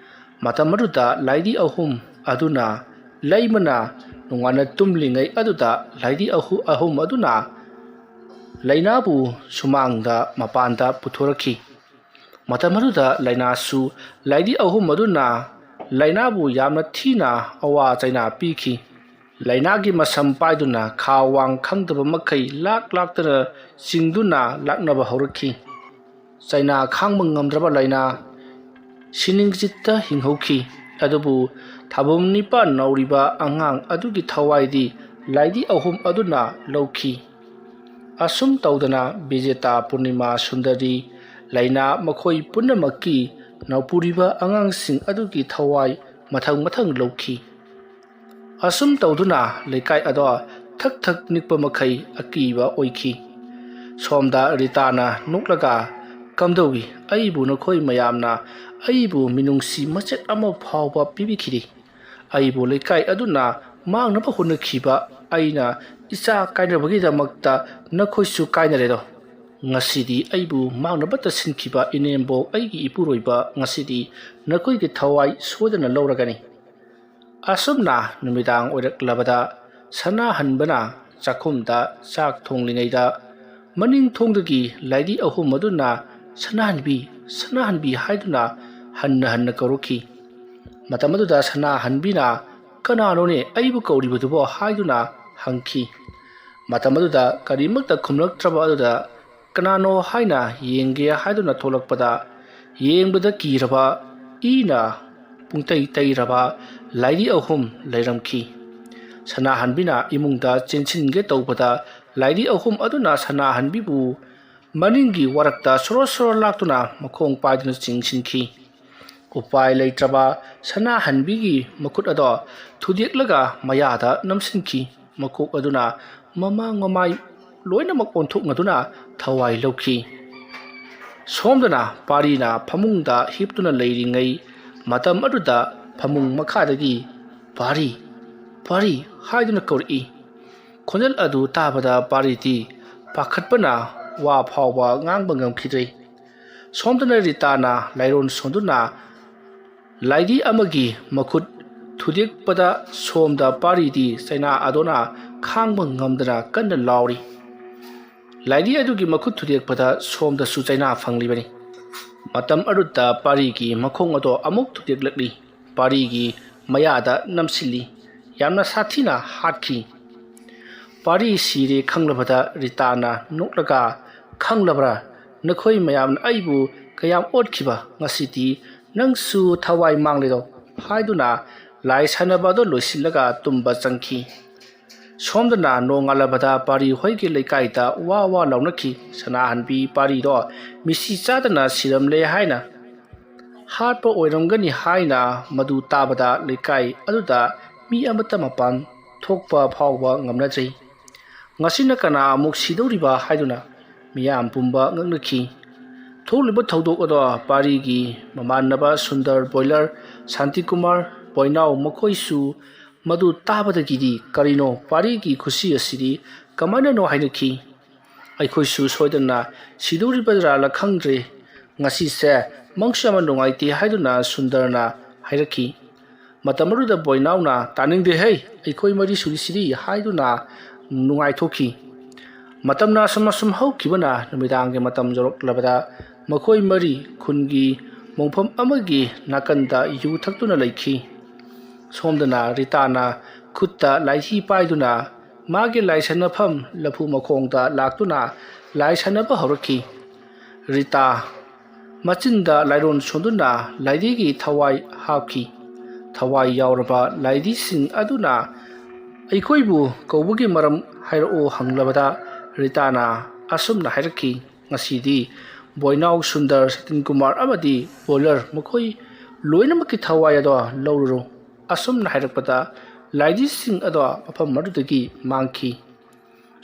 ꯃꯇꯝ ꯑꯗꯨꯗ ꯂꯥꯏꯗꯤ ꯑꯍꯨꯝ ꯑꯗꯨꯅ ꯂꯩꯃꯅ ꯅꯣꯡꯉꯥꯟꯅ ꯇꯨꯝꯂꯤꯉꯩ ꯑꯗꯨꯗ ꯂꯥꯏꯗꯤ ꯑꯍꯨ-, ꯑꯍꯨꯝ ꯑꯗꯨꯅ ꯂꯥꯏꯅꯥꯕꯨ ꯁꯨꯃꯥꯡꯗ ꯃꯄꯥꯟꯗ ꯄꯨꯊꯣꯔꯛꯈꯤ꯫ ꯃꯇꯝ ꯑꯗꯨꯗ ꯂꯥꯏꯅꯥꯁꯨ, ꯂꯥꯏꯗꯤ ꯑꯍꯨꯝ ꯑꯗꯨꯅ ꯂꯥꯏꯅꯥꯕꯨ ꯌꯥꯝꯅ ꯊꯤꯅ ꯑꯋꯥ ꯆꯩꯅꯥ ꯄꯤꯈꯤ꯫ ꯂꯥꯏꯅꯥꯒꯤ ꯃꯁꯝ ꯄꯥꯏꯗꯨꯅ ꯈꯥ ꯋꯥꯡ ꯈꯪꯗꯕ ꯃꯈꯩ ꯂꯥꯛ ꯂꯥꯛꯇꯅ ꯆꯤꯡꯗꯨꯅ ꯂꯥꯛꯅꯕ ꯍꯧꯔꯛꯈꯤ꯫ ꯆꯩꯅꯥ ꯈꯥꯡꯕ ꯉꯝꯗ꯭ꯔꯕ ꯂꯥꯏꯅꯥ ꯁꯤꯅꯤꯡꯆꯤꯠꯇ ꯍꯤꯡꯍꯧꯈꯤ꯫ ꯑꯗꯨꯕꯨ ꯊꯥꯕꯨꯝ ꯅꯤꯄꯥꯟ ꯅꯧꯔꯤꯕ ꯑꯉꯥꯡ ꯑꯗꯨꯒꯤ ꯊꯋꯥꯏꯗꯤ ꯂꯥꯏꯗꯤ ꯑꯍꯨꯝ ꯑꯗꯨꯅ ꯂꯧꯈꯤ꯫ ꯑꯁꯨꯝ ꯇꯧꯗꯅ ꯕꯤꯖꯦꯇꯥ, ꯄꯨꯔꯅꯤꯃꯥ, ꯁꯨꯟꯗꯔꯤ, ꯂꯥꯏꯅꯥ ꯃꯈꯣꯏ ꯄꯨꯝꯅꯃꯛꯀꯤ ꯅꯧꯄꯨꯔꯤꯕ ꯑꯉꯥꯡꯁꯤꯡ ꯑꯗꯨꯒꯤ ꯊꯋꯥꯏ ꯃꯊꯪ ꯃꯊꯪ ꯂꯧꯈꯤ꯫ ꯑꯁꯨꯝ ꯇꯧꯗꯨꯅ ꯂꯩꯀꯥꯏ ꯑꯗꯣ ꯊꯛ ꯊꯛ ꯅꯤꯛꯄ ꯃꯈꯩ ꯑꯀꯤꯕ ꯑꯣꯏꯈꯤ꯫ ꯁꯣꯝꯗ ꯔꯤꯇꯥꯅ ꯅꯣꯛꯂꯒ, "ꯀꯝꯗꯧꯏ? ꯑꯩꯕꯨ ꯅꯈꯣꯏ ꯃꯌꯥꯝꯅ ꯑꯩꯕꯨ ꯃꯤꯅꯨꯡꯁꯤ ꯃꯆꯦꯠ ꯑꯃ ꯐꯥꯎꯕ ꯄꯤꯕꯤꯈꯤꯗꯦ꯫ ꯑꯩꯕꯨ ꯂꯩꯀꯥꯏ ꯑꯗꯨꯅ ꯃꯥꯡꯅꯕ ꯍꯣꯠꯅꯈꯤꯕ ꯑꯩꯅ ꯏꯆꯥ ꯀꯥꯏꯅꯕꯒꯤꯗꯃꯛꯇ ꯅꯈꯣꯏꯁꯨ ꯀꯥꯏꯅꯔꯦꯗꯣ꯫ ꯉꯁꯤꯗꯤ ꯑꯩꯕꯨ ꯃꯥꯡꯅꯕꯇ ꯁꯤꯟꯈꯤꯕ ꯏꯅꯦꯝꯕꯣꯛ ꯑꯩꯒꯤ ꯏꯄꯨꯔꯣꯏꯕ ꯉꯁꯤꯗꯤ ꯅꯈꯣꯏꯒꯤ ꯊꯋꯥꯏ ꯁꯣꯏꯗꯅ ꯂꯧꯔꯒꯅꯤ"꯫ ꯑꯁꯨꯝꯅ ꯅꯨꯃꯤꯗꯥꯡ ꯑꯣꯏꯔꯛꯂꯕꯗ ꯁꯅꯥꯍꯟꯕꯅ ꯆꯥꯛꯈꯨꯝꯗ ꯆꯥꯛ ꯊꯣꯡꯂꯤꯉꯩꯗ ꯃꯅꯤꯡ ꯊꯣꯡꯗꯒꯤ ꯂꯥꯏꯗꯤ ꯑꯍꯨꯝ ꯑꯗꯨꯅ "ꯁꯅꯥꯍꯟꯕꯤ, ꯁꯅꯥꯍꯟꯕꯤ" ꯍꯥꯏꯗꯨꯅ ꯍꯟꯅ ꯍꯟꯅ ꯀꯧꯔꯛꯈꯤ꯫ ꯃꯇꯝ ꯑꯗꯨꯗ ꯁꯅꯥꯍꯟꯕꯤꯅ "ꯀꯅꯥꯅꯣꯅꯦ ꯑꯩꯕꯨ ꯀꯧꯔꯤꯕꯗꯨꯕꯣ?" ꯍꯥꯏꯗꯨꯅ ꯍꯪꯈꯤ꯫ ꯃꯇꯝ ꯑꯗꯨꯗ ꯀꯔꯤꯃꯠꯇ ꯈꯨꯝꯂꯛꯇ꯭ꯔꯕ ꯑꯗꯨꯗ "ꯀꯅꯥꯅꯣ?" ꯍꯥꯏꯅ ꯌꯦꯡꯒꯦ ꯍꯥꯏꯗꯨꯅ ꯊꯣꯛꯂꯛꯄꯗ, ꯌꯦꯡꯕꯗ ꯀꯤꯔꯕ, ꯏꯅ ꯄꯨꯡꯇꯩ ꯇꯩꯔꯕ ꯂꯥꯏꯔꯤ ꯑꯍꯨꯝ ꯂꯩꯔꯝꯈꯤ꯫ ꯁꯅꯥꯍꯟꯕꯤꯅ ꯏꯃꯨꯡꯗ ꯆꯦꯟꯁꯤꯟꯒꯦ ꯇꯧꯕꯗ, ꯂꯥꯏꯔꯤ ꯑꯍꯨꯝ ꯑꯗꯨꯅ ꯁꯅꯥꯍꯟꯕꯤꯕꯨ ꯃꯅꯤꯡꯒꯤ ꯋꯥꯔꯛꯇ ꯁꯣꯔꯣ ꯁꯣꯔꯣ ꯂꯥꯛꯇꯨꯅ ꯃꯈꯣꯡ ꯄꯥꯏꯗꯨꯅ ꯆꯤꯡꯁꯤꯟꯈꯤ꯫ ꯎꯄꯥꯏ ꯂꯩꯇ꯭ꯔꯕ ꯁꯅꯥꯍꯟꯕꯤꯒꯤ ꯃꯈꯨꯠ ꯑꯗꯣ ꯊꯨꯗꯦꯛꯂꯒ ꯃꯌꯥꯗ ꯅꯝꯁꯤꯟꯈꯤ꯫ ꯃꯀꯣꯛ ꯑꯗꯨꯅ ꯃꯃꯥꯡ ꯃꯃꯥꯏ ꯂꯣꯏꯅꯃꯛ ꯑꯣꯟꯊꯣꯛꯅꯗꯨꯅ ꯊꯋꯥꯏ ꯂꯧꯈꯤ꯫ ꯁꯣꯝꯗꯅ ꯄꯥꯔꯤꯅ ꯐꯃꯨꯡꯗ ꯍꯤꯞꯇꯨꯅ ꯂꯩꯔꯤꯉꯩ ꯃꯇꯝ ꯑꯗꯨꯗ ꯐꯃꯨꯡ ꯃꯈꯥꯗꯒꯤ "ꯄꯥꯔꯤ, ꯄꯥꯔꯤ" ꯍꯥꯏꯗꯨꯅ ꯀꯧꯔꯛꯏ꯫ ꯈꯣꯟꯖꯦꯜ ꯑꯗꯨ ꯇꯥꯕꯗ ꯄꯥꯔꯤꯗꯤ ꯄꯥꯈꯠꯄꯅ ꯋꯥ ꯐꯥꯎꯕ ꯉꯥꯡꯕ ꯉꯝꯈꯤꯗ꯭ꯔꯦ꯫ ꯁꯣꯝꯗꯅ ꯔꯤꯇꯥꯅ ꯂꯥꯏꯔꯣꯟ ꯁꯣꯟꯗꯨꯅ ꯂꯥꯏꯗꯤ ꯑꯃꯒꯤ ꯃꯈꯨꯠ ꯊꯨꯗꯦꯛꯄꯗ ꯁꯣꯝꯗ ꯄꯥꯔꯤꯗꯤ ꯆꯩꯅꯥ ꯑꯗꯨꯅ ꯈꯥꯡꯕ ꯉꯝꯗꯅ ꯀꯟꯅ ꯂꯥꯎꯔꯤ꯫ ꯂꯥꯏꯗꯤ ꯑꯗꯨꯒꯤ ꯃꯈꯨꯠ ꯊꯨꯗꯦꯛꯄꯗ ꯁꯣꯝꯗꯁꯨ ꯆꯩꯅꯥ ꯐꯪꯂꯤꯕꯅꯤ꯫ ꯃꯇꯝ ꯑꯗꯨꯗ ꯄꯥꯔꯤꯒꯤ ꯃꯈꯣꯡ ꯑꯗꯣ ꯑꯃꯨꯛ ꯊꯨꯗꯦꯛꯂꯛꯂꯤ꯫ ꯄꯥꯔꯤꯒꯤ ꯃꯌꯥꯗ ꯅꯝꯁꯤꯜꯂꯤ꯫ ꯌꯥꯝꯅ ꯁꯥꯊꯤꯅ ꯍꯥꯠꯈꯤ꯫ ꯄꯥꯔꯤ ꯁꯤꯔꯦ ꯈꯪꯂꯕꯗ ꯔꯤꯇꯥꯅ ꯅꯣꯛꯂꯒ, "ꯈꯪꯂꯕ꯭ꯔꯥ? ꯅꯈꯣꯏ ꯃꯌꯥꯝꯅ ꯑꯩꯕꯨ ꯀꯌꯥꯝ ꯑꯣꯠꯈꯤꯕ, ꯉꯁꯤꯗꯤ ꯅꯪꯁꯨ ꯊꯋꯥꯏ ꯃꯥꯡꯂꯦꯗꯣ" ꯍꯥꯏꯗꯨꯅ ꯂꯥꯏ ꯁꯥꯟꯅꯕ ꯑꯗꯨ ꯂꯣꯏꯁꯤꯜꯂꯒ ꯇꯨꯝꯕ ꯆꯪꯈꯤ꯫ ꯁꯣꯝꯗꯅ ꯅꯣꯡꯉꯥꯜꯂꯕꯗ ꯄꯥꯔꯤ ꯍꯣꯏꯒꯤ ꯂꯩꯀꯥꯏꯗ ꯋꯥ ꯋꯥ ꯂꯥꯎꯅꯈꯤ꯫ ꯁꯅꯥꯍꯟꯕꯤ ꯄꯥꯔꯤꯗꯣ ꯃꯤꯁꯤ ꯆꯥꯗꯅ ꯁꯤꯔꯝꯂꯦ ꯍꯥꯏꯅ ꯍꯥꯠꯄ ꯑꯣꯏꯔꯝꯒꯅꯤ ꯍꯥꯏꯅ ꯃꯗꯨ ꯇꯥꯕꯗ ꯂꯩꯀꯥꯏ ꯑꯗꯨꯗ ꯃꯤ ꯑꯃꯠꯇ ꯃꯄꯥꯟ ꯊꯣꯛꯄ ꯐꯥꯎꯕ ꯉꯝꯅꯗ꯭ꯔꯤ꯫ ꯉꯁꯤꯅ ꯀꯅꯥ ꯑꯃꯨꯛ ꯁꯤꯗꯧꯔꯤꯕ ꯍꯥꯏꯗꯨꯅ ꯃꯤꯌꯥꯝ ꯄꯨꯝꯕ ꯉꯛꯅꯈꯤ꯫ ꯊꯣꯛꯂꯤꯕ ꯊꯧꯗꯣꯛ ꯑꯗꯣ ꯄꯥꯔꯤꯒꯤ ꯃꯃꯥꯟꯅꯕ ꯁꯨꯟꯗꯔ, ꯕꯣꯏꯂꯔ, ꯁꯥꯟꯇꯤꯀꯨꯃꯥꯔ, ꯕꯣꯏꯅꯥꯎ ꯃꯈꯣꯏꯁꯨ ꯃꯗꯨ ꯇꯥꯕꯗꯒꯤꯗꯤ ꯀꯔꯤꯅꯣ ꯄꯥꯔꯤꯒꯤ ꯈꯨꯁꯤ ꯑꯁꯤꯗꯤ ꯀꯃꯥꯏꯅꯅꯣ ꯍꯥꯏꯅꯈꯤ꯫ "ꯑꯩꯈꯣꯏꯁꯨ ꯁꯣꯏꯗꯅ ꯁꯤꯗꯧꯔꯤꯕ꯭ꯔꯥ ꯈꯪꯗ꯭ꯔꯦ꯫ ꯉꯁꯤꯁꯦ ꯃꯪꯁꯨ ꯌꯥꯝꯅ ꯅꯨꯡꯉꯥꯏꯇꯦ" ꯍꯥꯏꯗꯨꯅ ꯁꯨꯟꯗꯔꯅ ꯍꯥꯏꯔꯛꯈꯤ꯫ ꯃꯇꯝ ꯑꯗꯨꯗ ꯕꯣꯏꯅꯥꯎꯅ, "ꯇꯥꯅꯤꯡꯗꯦꯍꯦ, ꯑꯩꯈꯣꯏ ꯃꯔꯤ ꯁꯨꯔꯤꯁꯤꯗꯤ" ꯍꯥꯏꯗꯨꯅ ꯅꯨꯡꯉꯥꯏꯊꯣꯛꯈꯤ꯫ ꯃꯇꯝꯅ ꯑꯁꯨꯝ ꯑꯁꯨꯝ ꯍꯧꯈꯤꯕꯅ ꯅꯨꯃꯤꯗꯥꯡꯒꯤ ꯃꯇꯝ ꯌꯧꯔꯛꯂꯕꯗ ꯃꯈꯣꯏ ꯃꯔꯤ ꯈꯨꯟꯒꯤ ꯃꯣꯡꯐꯝ ꯑꯃꯒꯤ ꯅꯥꯀꯟꯗ ꯌꯨ ꯊꯛꯇꯨꯅ ꯂꯩꯈꯤ꯫ ꯁꯣꯝꯗꯅ ꯔꯤꯇꯥꯅ ꯈꯨꯠꯇ ꯂꯥꯏꯙꯤ ꯄꯥꯏꯗꯨꯅ ꯃꯥꯒꯤ ꯂꯥꯏ ꯁꯥꯟꯅꯐꯝ ꯂꯐꯨ ꯃꯈꯣꯡꯗ ꯂꯥꯛꯇꯨꯅ ꯂꯥꯏ ꯁꯥꯟꯅꯕ ꯍꯧꯔꯛꯈꯤ꯫ ꯔꯤꯇꯥ ꯃꯆꯤꯟꯗ ꯂꯥꯏꯔꯣꯟ ꯁꯣꯟꯗꯨꯅ ꯂꯥꯏꯙꯤꯒꯤ ꯊꯋꯥꯏ ꯍꯥꯞꯈꯤ꯫ ꯊꯋꯥꯏ ꯌꯥꯎꯔꯕ ꯂꯥꯏꯙꯤꯁꯤꯡ ꯑꯗꯨꯅ ꯑꯩꯈꯣꯏꯕꯨ ꯀꯧꯕꯒꯤ ꯃꯔꯝ ꯍꯥꯏꯔꯛꯎ ꯍꯪꯂꯕꯗ ꯔꯤꯇꯥꯅ ꯑꯁꯨꯝꯅ ꯍꯥꯏꯔꯛꯈꯤ, "ꯉꯁꯤꯗꯤ ꯕꯣꯏꯅꯥꯎ, ꯁꯨꯟꯗꯔ, ꯁꯇꯤꯟ ꯀꯨꯃꯥꯔ ꯑꯃꯗꯤ ꯕꯣꯏꯂꯔ ꯃꯈꯣꯏ ꯂꯣꯏꯅꯃꯛꯀꯤ ꯊꯋꯥꯏ ꯑꯗꯣ ꯂꯧꯔꯨꯔꯣ"꯫ ꯑꯁꯨꯝꯅ ꯍꯥꯏꯔꯛꯄꯗ ꯂꯥꯏꯙꯤꯁꯤꯡ ꯑꯗꯣ ꯃꯐꯝ ꯑꯗꯨꯗꯒꯤ ꯃꯥꯡꯈꯤ꯫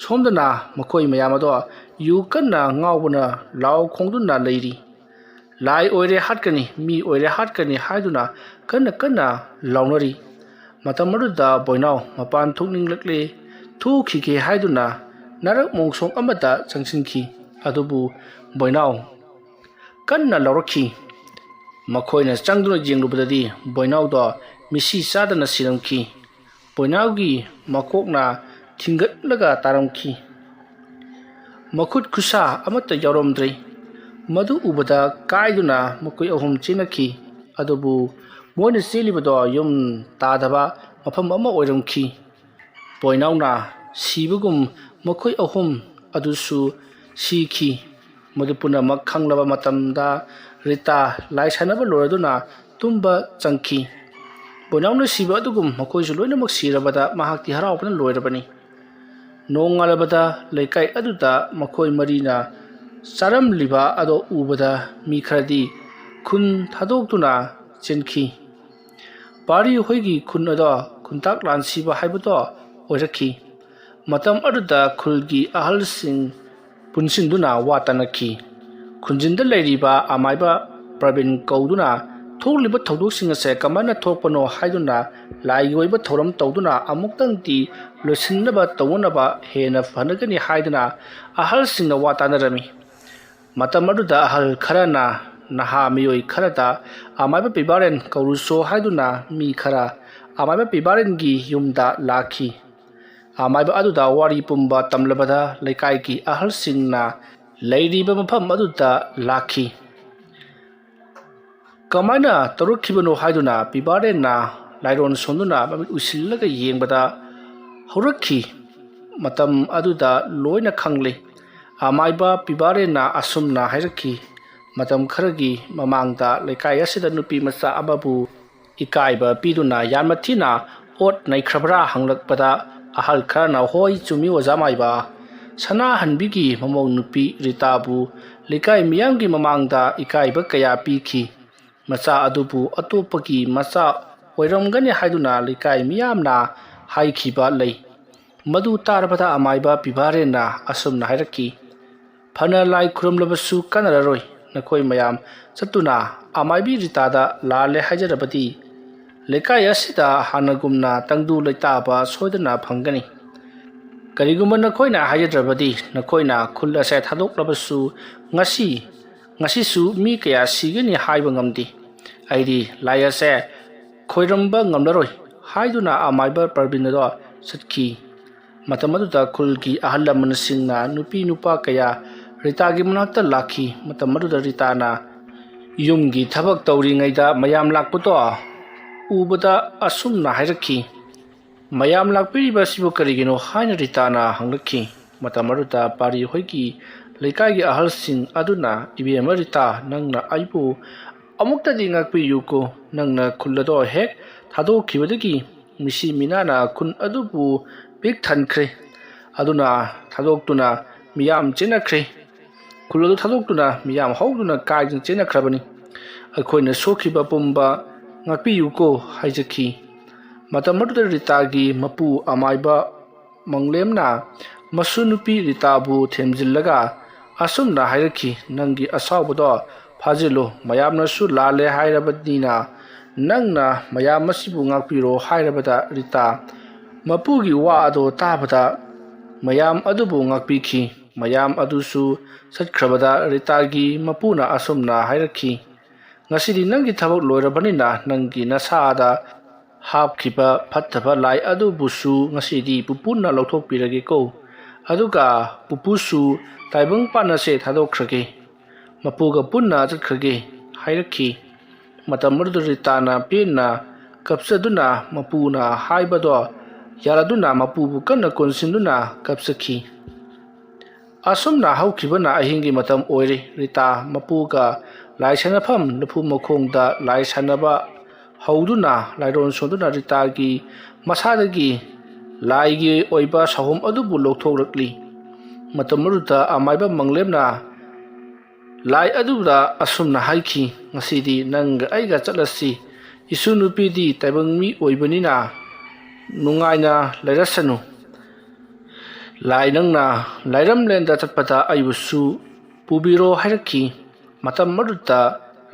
ꯁꯣꯝꯗꯅ ꯃꯈꯣꯏ ꯃꯌꯥꯝ ꯑꯗꯣ ꯌꯨ ꯀꯟꯅ ꯉꯥꯎꯕꯅ ꯂꯥꯎ ꯈꯣꯡꯗꯨꯅ ꯂꯩꯔꯤ꯫ "ꯂꯥꯏ ꯑꯣꯏꯔꯦ ꯍꯥꯠꯀꯅꯤ, ꯃꯤ ꯑꯣꯏꯔꯦ ꯍꯥꯠꯀꯅꯤ" ꯍꯥꯏꯗꯨꯅ ꯀꯟꯅ ꯀꯟꯅ ꯂꯥꯎꯅꯔꯤ꯫ ꯃꯇꯝ ꯑꯗꯨꯗ ꯕꯣꯏꯅꯥꯎ ꯃꯄꯥꯟ ꯊꯣꯛꯅꯤꯡꯂꯛꯂꯦ, ꯊꯣꯛꯈꯤꯒꯦ ꯍꯥꯏꯗꯨꯅ ꯅꯥꯔꯛ ꯃꯣꯡꯁꯣꯡ ꯑꯃꯗ ꯆꯪꯁꯤꯟꯈꯤ꯫ ꯑꯗꯨꯕꯨ ꯕꯣꯏꯅꯥꯎ ꯀꯟꯅ ꯂꯥꯎꯔꯛꯈꯤ꯫ ꯃꯈꯣꯏꯅ ꯆꯪꯗꯨꯅ ꯌꯦꯡꯂꯨꯕꯗꯗꯤ ꯕꯣꯏꯅꯥꯎꯗꯣ ꯃꯤꯠꯁꯤ ꯆꯥꯗꯅ ꯁꯤꯔꯝꯈꯤ꯫ ꯕꯣꯏꯅꯥꯎꯒꯤ ꯃꯀꯣꯛꯅ ꯊꯤꯡꯒꯠꯂꯒ ꯇꯥꯔꯝꯈꯤ꯫ ꯃꯈꯨꯠ ꯈꯨꯠꯁꯥ ꯑꯃꯠꯇ ꯌꯥꯎꯔꯝꯗ꯭ꯔꯦ꯫ ꯃꯗꯨ ꯎꯕꯗ ꯀꯥꯏꯗꯨꯅ ꯃꯈꯣꯏ ꯑꯍꯨꯝ ꯆꯦꯟꯅꯈꯤ꯫ ꯑꯗꯨꯕꯨ ꯃꯣꯏꯅ ꯆꯦꯜꯂꯤꯕꯗꯣ ꯌꯨꯝ ꯇꯥꯗꯕ ꯃꯐꯝ ꯑꯃ ꯑꯣꯏꯔꯝꯈꯤ꯫ ꯕꯣꯏꯅꯥꯎꯅ ꯁꯤꯕꯒꯨꯝ ꯃꯈꯣꯏ ꯑꯍꯨꯝ ꯑꯗꯨꯁꯨ ꯁꯤꯈꯤ꯫ ꯃꯗꯨ ꯄꯨꯝꯅꯃꯛ ꯈꯪꯂꯕ ꯃꯇꯝꯗ ꯔꯤꯇꯥ ꯂꯥꯏ ꯁꯥꯟꯅꯕ ꯂꯣꯏꯔꯗꯨꯅ ꯇꯨꯝꯕ ꯆꯪꯈꯤ꯫ ꯕꯣꯏꯅꯥꯎꯅ ꯁꯤꯕ ꯑꯗꯨꯒꯨꯝ ꯃꯈꯣꯏꯁꯨ ꯂꯣꯏꯅꯃꯛ ꯁꯤꯔꯕꯗ ꯃꯍꯥꯛꯇꯤ ꯍꯔꯥꯎꯕꯅ ꯂꯣꯏꯔꯕꯅꯤ꯫ ꯅꯣꯡꯉꯥꯜꯂꯕꯗ ꯂꯩꯀꯥꯏ ꯑꯗꯨꯗ ꯃꯈꯣꯏ ꯃꯔꯤꯅ ꯆꯥꯔꯝꯂꯤꯕ ꯑꯗꯣ ꯎꯕꯗ ꯃꯤ ꯈꯔꯗꯤ ꯈꯨꯟ ꯊꯥꯗꯣꯛꯇꯨꯅ ꯆꯦꯟꯈꯤ꯫ ꯄꯥꯔꯤ ꯍꯣꯏꯒꯤ ꯈꯨꯟ ꯑꯗꯣ ꯈꯨꯟꯇꯥꯛ ꯂꯥꯟꯁꯤꯕ ꯍꯥꯏꯕꯗꯣ ꯑꯣꯏꯔꯛꯈꯤ꯫ ꯃꯇꯝ ꯑꯗꯨꯗ ꯈꯨꯜꯒꯤ ꯑꯍꯜꯁꯤꯡ ꯄꯨꯟꯁꯤꯟꯗꯨꯅ ꯋꯥ ꯇꯥꯅꯈꯤ꯫ ꯈꯨꯟꯖꯤꯟꯗ ꯂꯩꯔꯤꯕ ꯑꯃꯥꯏꯕ ꯄ꯭ꯔꯕꯤꯟ ꯀꯧꯗꯨꯅ ꯊꯣꯛꯂꯤꯕ ꯊꯧꯗꯣꯛꯁꯤꯡ ꯑꯁꯦ ꯀꯃꯥꯏꯅ ꯊꯣꯛꯄꯅꯣ ꯍꯥꯏꯗꯨꯅ ꯂꯥꯏꯒꯤ ꯑꯣꯏꯕ ꯊꯧꯔꯝ ꯇꯧꯗꯨꯅ ꯑꯃꯨꯛꯇꯪꯗꯤ ꯂꯣꯏꯁꯤꯟꯅꯕ ꯇꯧꯅꯅꯕ ꯍꯦꯟꯅ ꯐꯅꯒꯅꯤ ꯍꯥꯏꯗꯨꯅ ꯑꯍꯜꯁꯤꯡꯅ ꯋꯥ ꯇꯥꯅꯔꯝꯃꯤ꯫ ꯃꯇꯝ ꯑꯗꯨꯗ ꯑꯍꯜ ꯈꯔꯅ ꯅꯍꯥ ꯃꯤꯑꯣꯏ ꯈꯔꯗ ꯑꯃꯥꯏꯕ ꯄꯤꯕꯥꯔꯦꯟ ꯀꯧꯔꯨꯁꯣ ꯍꯥꯏꯗꯨꯅ ꯃꯤ ꯈꯔ ꯑꯃꯥꯏꯕ ꯄꯤꯕꯥꯔꯦꯟꯒꯤ ꯌꯨꯝꯗ ꯂꯥꯛꯈꯤ꯫ ꯑꯃꯥꯏꯕ ꯑꯗꯨꯗ ꯋꯥꯔꯤ ꯄꯨꯝꯕ ꯇꯝꯂꯕꯗ ꯂꯩꯀꯥꯏꯒꯤ ꯑꯍꯜꯁꯤꯡꯅ ꯂꯩꯔꯤꯕ ꯃꯐꯝ ꯑꯗꯨꯗ ꯂꯥꯛꯈꯤ꯫ ꯀꯃꯥꯏꯅ ꯇꯧꯔꯛꯈꯤꯕꯅꯣ ꯍꯥꯏꯗꯨꯅ ꯄꯤꯕꯥꯔꯦꯟꯅ ꯂꯥꯏꯔꯣꯟ ꯁꯣꯟꯗꯨꯅ ꯃꯃꯤꯠ ꯎꯏꯁꯤꯜꯂꯒ ꯌꯦꯡꯕꯗ, ꯍꯧꯔꯛꯈꯤ꯫ ꯃꯇꯝ ꯑꯗꯨꯗ ꯂꯣꯏꯅ ꯈꯪꯂꯦ꯫ ꯑꯃꯥꯏꯕ ꯄꯤꯕꯥꯔꯦꯟꯅ ꯑꯁꯨꯝꯅ ꯍꯥꯏꯔꯛꯈꯤ, "ꯃꯇꯝ ꯈꯔꯒꯤ ꯃꯃꯥꯡꯗ ꯂꯩꯀꯥꯏ ꯑꯁꯤꯗ ꯅꯨꯄꯤ ꯃꯆꯥ ꯑꯃꯕꯨ ꯏꯀꯥꯏꯕ ꯄꯤꯗꯨꯅ ꯌꯥꯝꯅ ꯊꯤꯅ ꯑꯣꯠ ꯅꯩꯈ꯭ꯔꯕ꯭ꯔꯥ?" ꯍꯪꯂꯛꯄꯗ, ꯑꯍꯜ ꯈꯔꯅ, "ꯍꯣꯏ, ꯆꯨꯝꯃꯤ, ꯑꯣꯖꯥ ꯃꯥꯏꯕ꯫ ꯁꯅꯥꯍꯟꯕꯤꯒꯤ ꯃꯃꯧ ꯅꯨꯄꯤ ꯔꯤꯇꯥꯕꯨ ꯂꯩꯀꯥꯏ ꯃꯤꯌꯥꯝꯒꯤ ꯃꯃꯥꯡꯗ ꯏꯀꯥꯏꯕ ꯀꯌꯥ ꯄꯤꯈꯤ꯫ ꯃꯆꯥ ꯑꯗꯨꯕꯨ ꯑꯇꯣꯞꯄꯒꯤ ꯃꯆꯥ ꯑꯣꯏꯔꯝꯒꯅꯤ ꯍꯥꯏꯗꯨꯅ ꯂꯩꯀꯥꯏ ꯃꯤꯌꯥꯝꯅ ꯍꯥꯏꯈꯤꯕ ꯂꯩ꯫" ꯃꯗꯨ ꯇꯥꯔꯕꯗ ꯑꯃꯥꯏꯕ ꯄꯤꯕꯥꯔꯦꯟꯅ ꯑꯁꯨꯝꯅ ꯍꯥꯏꯔꯛꯈꯤ, "ꯐꯅ ꯂꯥꯏ ꯈꯨꯔꯨꯝꯂꯕꯁꯨ ꯀꯥꯟꯅꯔꯔꯣꯏ꯫ ꯅꯈꯣꯏ ꯃꯌꯥꯝ ꯆꯠꯇꯨꯅ ꯑꯃꯥꯏꯕꯤ ꯔꯤꯇꯥꯗ ꯂꯥꯜꯂꯦ ꯍꯥꯏꯖꯔꯕꯗꯤ, ꯂꯩꯀꯥꯏ ꯑꯁꯤꯗ ꯍꯥꯟꯅꯒꯨꯝꯅ ꯇꯪꯗꯨ ꯂꯩꯇꯥꯕ ꯁꯣꯏꯗꯅ ꯐꯪꯒꯅꯤ꯫ ꯀꯔꯤꯒꯨꯝꯕ ꯅꯈꯣꯏꯅ ꯍꯥꯏꯖꯗ꯭ꯔꯕꯗꯤ, ꯅꯈꯣꯏꯅ ꯈꯨꯜ ꯑꯁꯦ ꯊꯥꯗꯣꯛꯂꯕꯁꯨ, ꯉꯁꯤ, ꯉꯁꯤꯁꯨ ꯃꯤ ꯀꯌꯥ ꯁꯤꯒꯅꯤ ꯍꯥꯏꯕ ꯉꯝꯗꯦ꯫ ꯑꯩꯗꯤ ꯂꯥꯏ ꯑꯁꯦ ꯈꯣꯏꯔꯝꯕ ꯉꯝꯂꯔꯣꯏ" ꯍꯥꯏꯗꯨꯅ ꯑꯃꯥꯏꯕ ꯄ꯭ꯔꯕꯤꯟ ꯑꯗꯣ ꯆꯠꯈꯤ꯫ ꯃꯇꯝ ꯑꯗꯨꯗ ꯈꯨꯜꯒꯤ ꯑꯍꯜ ꯂꯃꯟꯁꯤꯡꯅ ꯅꯨꯄꯤ ꯅꯨꯄꯥ ꯀꯌꯥ ꯔꯤꯇꯥꯒꯤ ꯃꯅꯥꯛꯇ ꯂꯥꯛꯈꯤ꯫ ꯃꯇꯝ ꯑꯗꯨꯗ ꯔꯤꯇꯥꯅ ꯌꯨꯝꯒꯤ ꯊꯕꯛ ꯇꯧꯔꯤꯉꯩꯗ ꯃꯌꯥꯝ ꯂꯥꯛꯄꯗꯣ ꯎꯕꯗ ꯑꯁꯨꯝꯅ ꯍꯥꯏꯔꯛꯈꯤ, "ꯃꯌꯥꯝ ꯂꯥꯛꯄꯤꯔꯤꯕ ꯑꯁꯤꯕꯨ ꯀꯔꯤꯒꯤꯅꯣ?" ꯍꯥꯏꯅ ꯔꯤꯇꯥꯅ ꯍꯪꯂꯛꯈꯤ꯫ ꯃꯇꯝ ꯑꯗꯨꯗ ꯄꯥꯔꯤ ꯍꯣꯏꯒꯤ ꯂꯩꯀꯥꯏꯒꯤ ꯑꯍꯜꯁꯤꯡ ꯑꯗꯨꯅ, "ꯏꯕꯦꯝꯃ ꯔꯤꯇꯥ, ꯅꯪꯅ ꯑꯩꯕꯨ ꯑꯃꯨꯛꯇꯗꯤ ꯉꯥꯛꯄꯤꯌꯨꯀꯣ꯫ ꯅꯪꯅ ꯈꯨꯜ ꯑꯗꯣ ꯍꯦꯛ ꯊꯥꯗꯣꯛꯈꯤꯕꯗꯒꯤ ꯃꯤꯁꯤ ꯃꯤꯅꯥꯅ ꯈꯨꯟ ꯑꯗꯨꯕꯨ ꯄꯤꯛ ꯊꯟꯈ꯭ꯔꯦ꯫ ꯑꯗꯨꯅ ꯊꯥꯗꯣꯛꯇꯨꯅ ꯃꯤꯌꯥꯝ ꯆꯦꯟꯅꯈ꯭ꯔꯦ꯫ ꯈꯨꯜ ꯑꯗꯨ ꯊꯥꯗꯣꯛꯇꯨꯅ ꯃꯤꯌꯥꯝ ꯍꯧꯗꯨꯅ ꯀꯥꯏꯗꯨꯅ ꯆꯦꯟꯅꯈ꯭ꯔꯕꯅꯤ꯫ ꯑꯩꯈꯣꯏꯅ ꯁꯣꯛꯈꯤꯕ ꯄꯨꯝꯕ ꯉꯥꯛꯄꯤꯌꯨꯀꯣ" ꯍꯥꯏꯖꯈꯤ꯫ ꯃꯇꯝ ꯑꯗꯨꯗ ꯔꯤꯇꯥꯒꯤ ꯃꯄꯨ ꯑꯃꯥꯏꯕ ꯃꯪꯂꯦꯝꯅ ꯃꯁꯨ ꯅꯨꯄꯤ ꯔꯤꯇꯥꯕꯨ ꯊꯦꯝꯖꯤꯜꯂꯒ ꯑꯁꯨꯝꯅ ꯍꯥꯏꯔꯛꯈꯤ, "ꯅꯪꯒꯤ ꯑꯁꯥꯎꯕꯗꯣ ꯐꯥꯖꯤꯜꯂꯨ꯫ ꯃꯌꯥꯝꯅꯁꯨ ꯂꯥꯜꯂꯦ ꯍꯥꯏꯔꯕꯅꯤꯅ ꯅꯪꯅ ꯃꯌꯥꯝ ꯑꯁꯤꯕꯨ ꯉꯥꯛꯄꯤꯔꯣ" ꯍꯥꯏꯔꯕꯗ, ꯔꯤꯇꯥ ꯃꯄꯨꯒꯤ ꯋꯥ ꯑꯗꯨ ꯇꯥꯕꯗ ꯃꯌꯥꯝ ꯑꯗꯨꯕꯨ ꯉꯥꯛꯄꯤꯈꯤ꯫ ꯃꯌꯥꯝ ꯑꯗꯨꯁꯨ ꯆꯠꯈ꯭ꯔꯕꯗ ꯔꯤꯇꯥꯒꯤ ꯃꯄꯨꯅ ꯑꯁꯨꯝꯅ ꯍꯥꯏꯔꯛꯈꯤ, "ꯉꯁꯤꯗꯤ ꯅꯪꯒꯤ ꯊꯕꯛ ꯂꯣꯏꯔꯕꯅꯤꯅ ꯅꯪꯒꯤ ꯅꯁꯥꯗ ꯍꯥꯞꯈꯤꯕ ꯐꯠꯇꯕ ꯂꯥꯏ ꯑꯗꯨꯕꯨꯁꯨ ꯉꯁꯤꯗꯤ ꯄꯨꯄꯨꯅ ꯂꯧꯊꯣꯛꯄꯤꯔꯒꯦꯀꯣ꯫ ꯑꯗꯨꯒ ꯄꯨꯄꯨꯁꯨ ꯇꯥꯏꯕꯪ ꯄꯥꯟ ꯑꯁꯦ ꯊꯥꯗꯣꯛꯈ꯭ꯔꯒꯦ, ꯃꯄꯨꯒ ꯄꯨꯟꯅ ꯆꯠꯈ꯭ꯔꯒꯦ ꯍꯥꯏꯔꯛꯈꯤ꯫ ꯃꯇꯝ ꯑꯗꯨꯗ ꯔꯤꯇꯥꯅ ꯄꯦꯟꯅ ꯀꯞꯆꯗꯨꯅ ꯃꯄꯨꯅ ꯍꯥꯏꯕꯗꯣ ꯌꯥꯔꯗꯨꯅ ꯃꯄꯨꯕꯨ ꯀꯟꯅ ꯀꯣꯟꯁꯤꯟꯗꯨꯅ ꯀꯞꯆꯈꯤ꯫ ꯑꯁꯨꯝꯅ ꯍꯧꯈꯤꯕꯅ ꯑꯍꯤꯡꯒꯤ ꯃꯇꯝ ꯑꯣꯏꯔꯦ꯫ ꯔꯤꯇꯥ ꯃꯄꯨꯒ ꯂꯥꯏ ꯁꯥꯟꯅꯐꯝ ꯂꯐꯨ ꯃꯈꯣꯡꯗ ꯂꯥꯏ ꯁꯥꯟꯅꯕ ꯍꯧꯗꯨꯅ ꯂꯥꯏꯔꯣꯟ ꯁꯣꯟꯗꯨꯅ ꯔꯤꯇꯥꯒꯤ ꯃꯁꯥꯗꯒꯤ ꯂꯥꯏꯒꯤ ꯑꯣꯏꯕ ꯁꯥꯍꯣꯝ ꯑꯗꯨꯕꯨ ꯂꯧꯊꯣꯛꯂꯛꯂꯤ꯫ ꯃꯇꯝ ꯑꯗꯨꯗ ꯑꯃꯥꯏꯕ ꯃꯪꯂꯦꯝꯅ ꯂꯥꯏ ꯑꯗꯨꯗ ꯑꯁꯨꯝꯅ ꯍꯥꯏꯈꯤ, "ꯉꯁꯤꯗꯤ ꯅꯪꯒ ꯑꯩꯒ ꯆꯠꯂꯁꯤ꯫ ꯏꯁꯨ ꯅꯨꯄꯤꯗꯤ ꯇꯥꯏꯕꯪ ꯃꯤ ꯑꯣꯏꯕꯅꯤꯅ ꯅꯨꯡꯉꯥꯏꯅ ꯂꯩꯔꯁꯅꯨ꯫ ꯂꯥꯏ ꯅꯪꯅ ꯂꯥꯏꯔꯝꯂꯦꯟꯗ ꯆꯠꯄꯗ ꯑꯩꯕꯨꯁꯨ ꯄꯨꯕꯤꯔꯣ" ꯍꯥꯏꯔꯛꯈꯤ꯫ ꯃꯇꯝ ꯑꯗꯨꯗ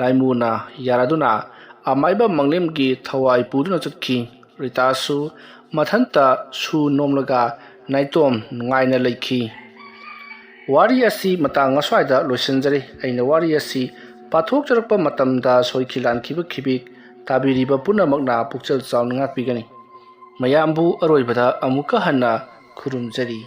ꯂꯥꯏꯃꯨꯅ ꯌꯥꯔꯗꯨꯅ ꯑꯃꯥꯏꯕ ꯃꯪꯂꯦꯝꯒꯤ ꯊꯋꯥꯏ ꯄꯨꯗꯨꯅ ꯆꯠꯈꯤ꯫ ꯔꯤꯇꯥꯁꯨ ꯃꯊꯟꯇ ꯁꯨ ꯅꯣꯝꯂꯒ ꯅꯥꯏꯇꯣꯝ ꯅꯨꯡꯉꯥꯏꯅ ꯂꯩꯈꯤ꯫ ꯋꯥꯔꯤ ꯑꯁꯤ ꯃꯇꯥꯡ ꯑꯁ꯭ꯋꯥꯏꯗ ꯂꯣꯏꯁꯤꯟꯖꯔꯦ꯫ ꯑꯩꯅ ꯋꯥꯔꯤ ꯑꯁꯤ ꯄꯥꯊꯣꯛꯆꯔꯛꯄ ꯃꯇꯝꯗ ꯁꯣꯏꯈꯤ ꯂꯥꯟꯈꯤꯕ ꯈꯤꯕꯤꯛ ꯇꯥꯕꯤꯔꯤꯕ ꯄꯨꯝꯅꯃꯛꯅ ꯄꯨꯛꯆꯦꯜ ꯆꯥꯎꯅ ꯉꯥꯛꯄꯤꯒꯅꯤ꯫ ꯃꯌꯥꯝꯕꯨ ꯑꯔꯣꯏꯕꯗ ꯑꯃꯨꯛꯀ ꯍꯟꯅ ꯈꯨꯔꯨꯝꯖꯔꯤ꯫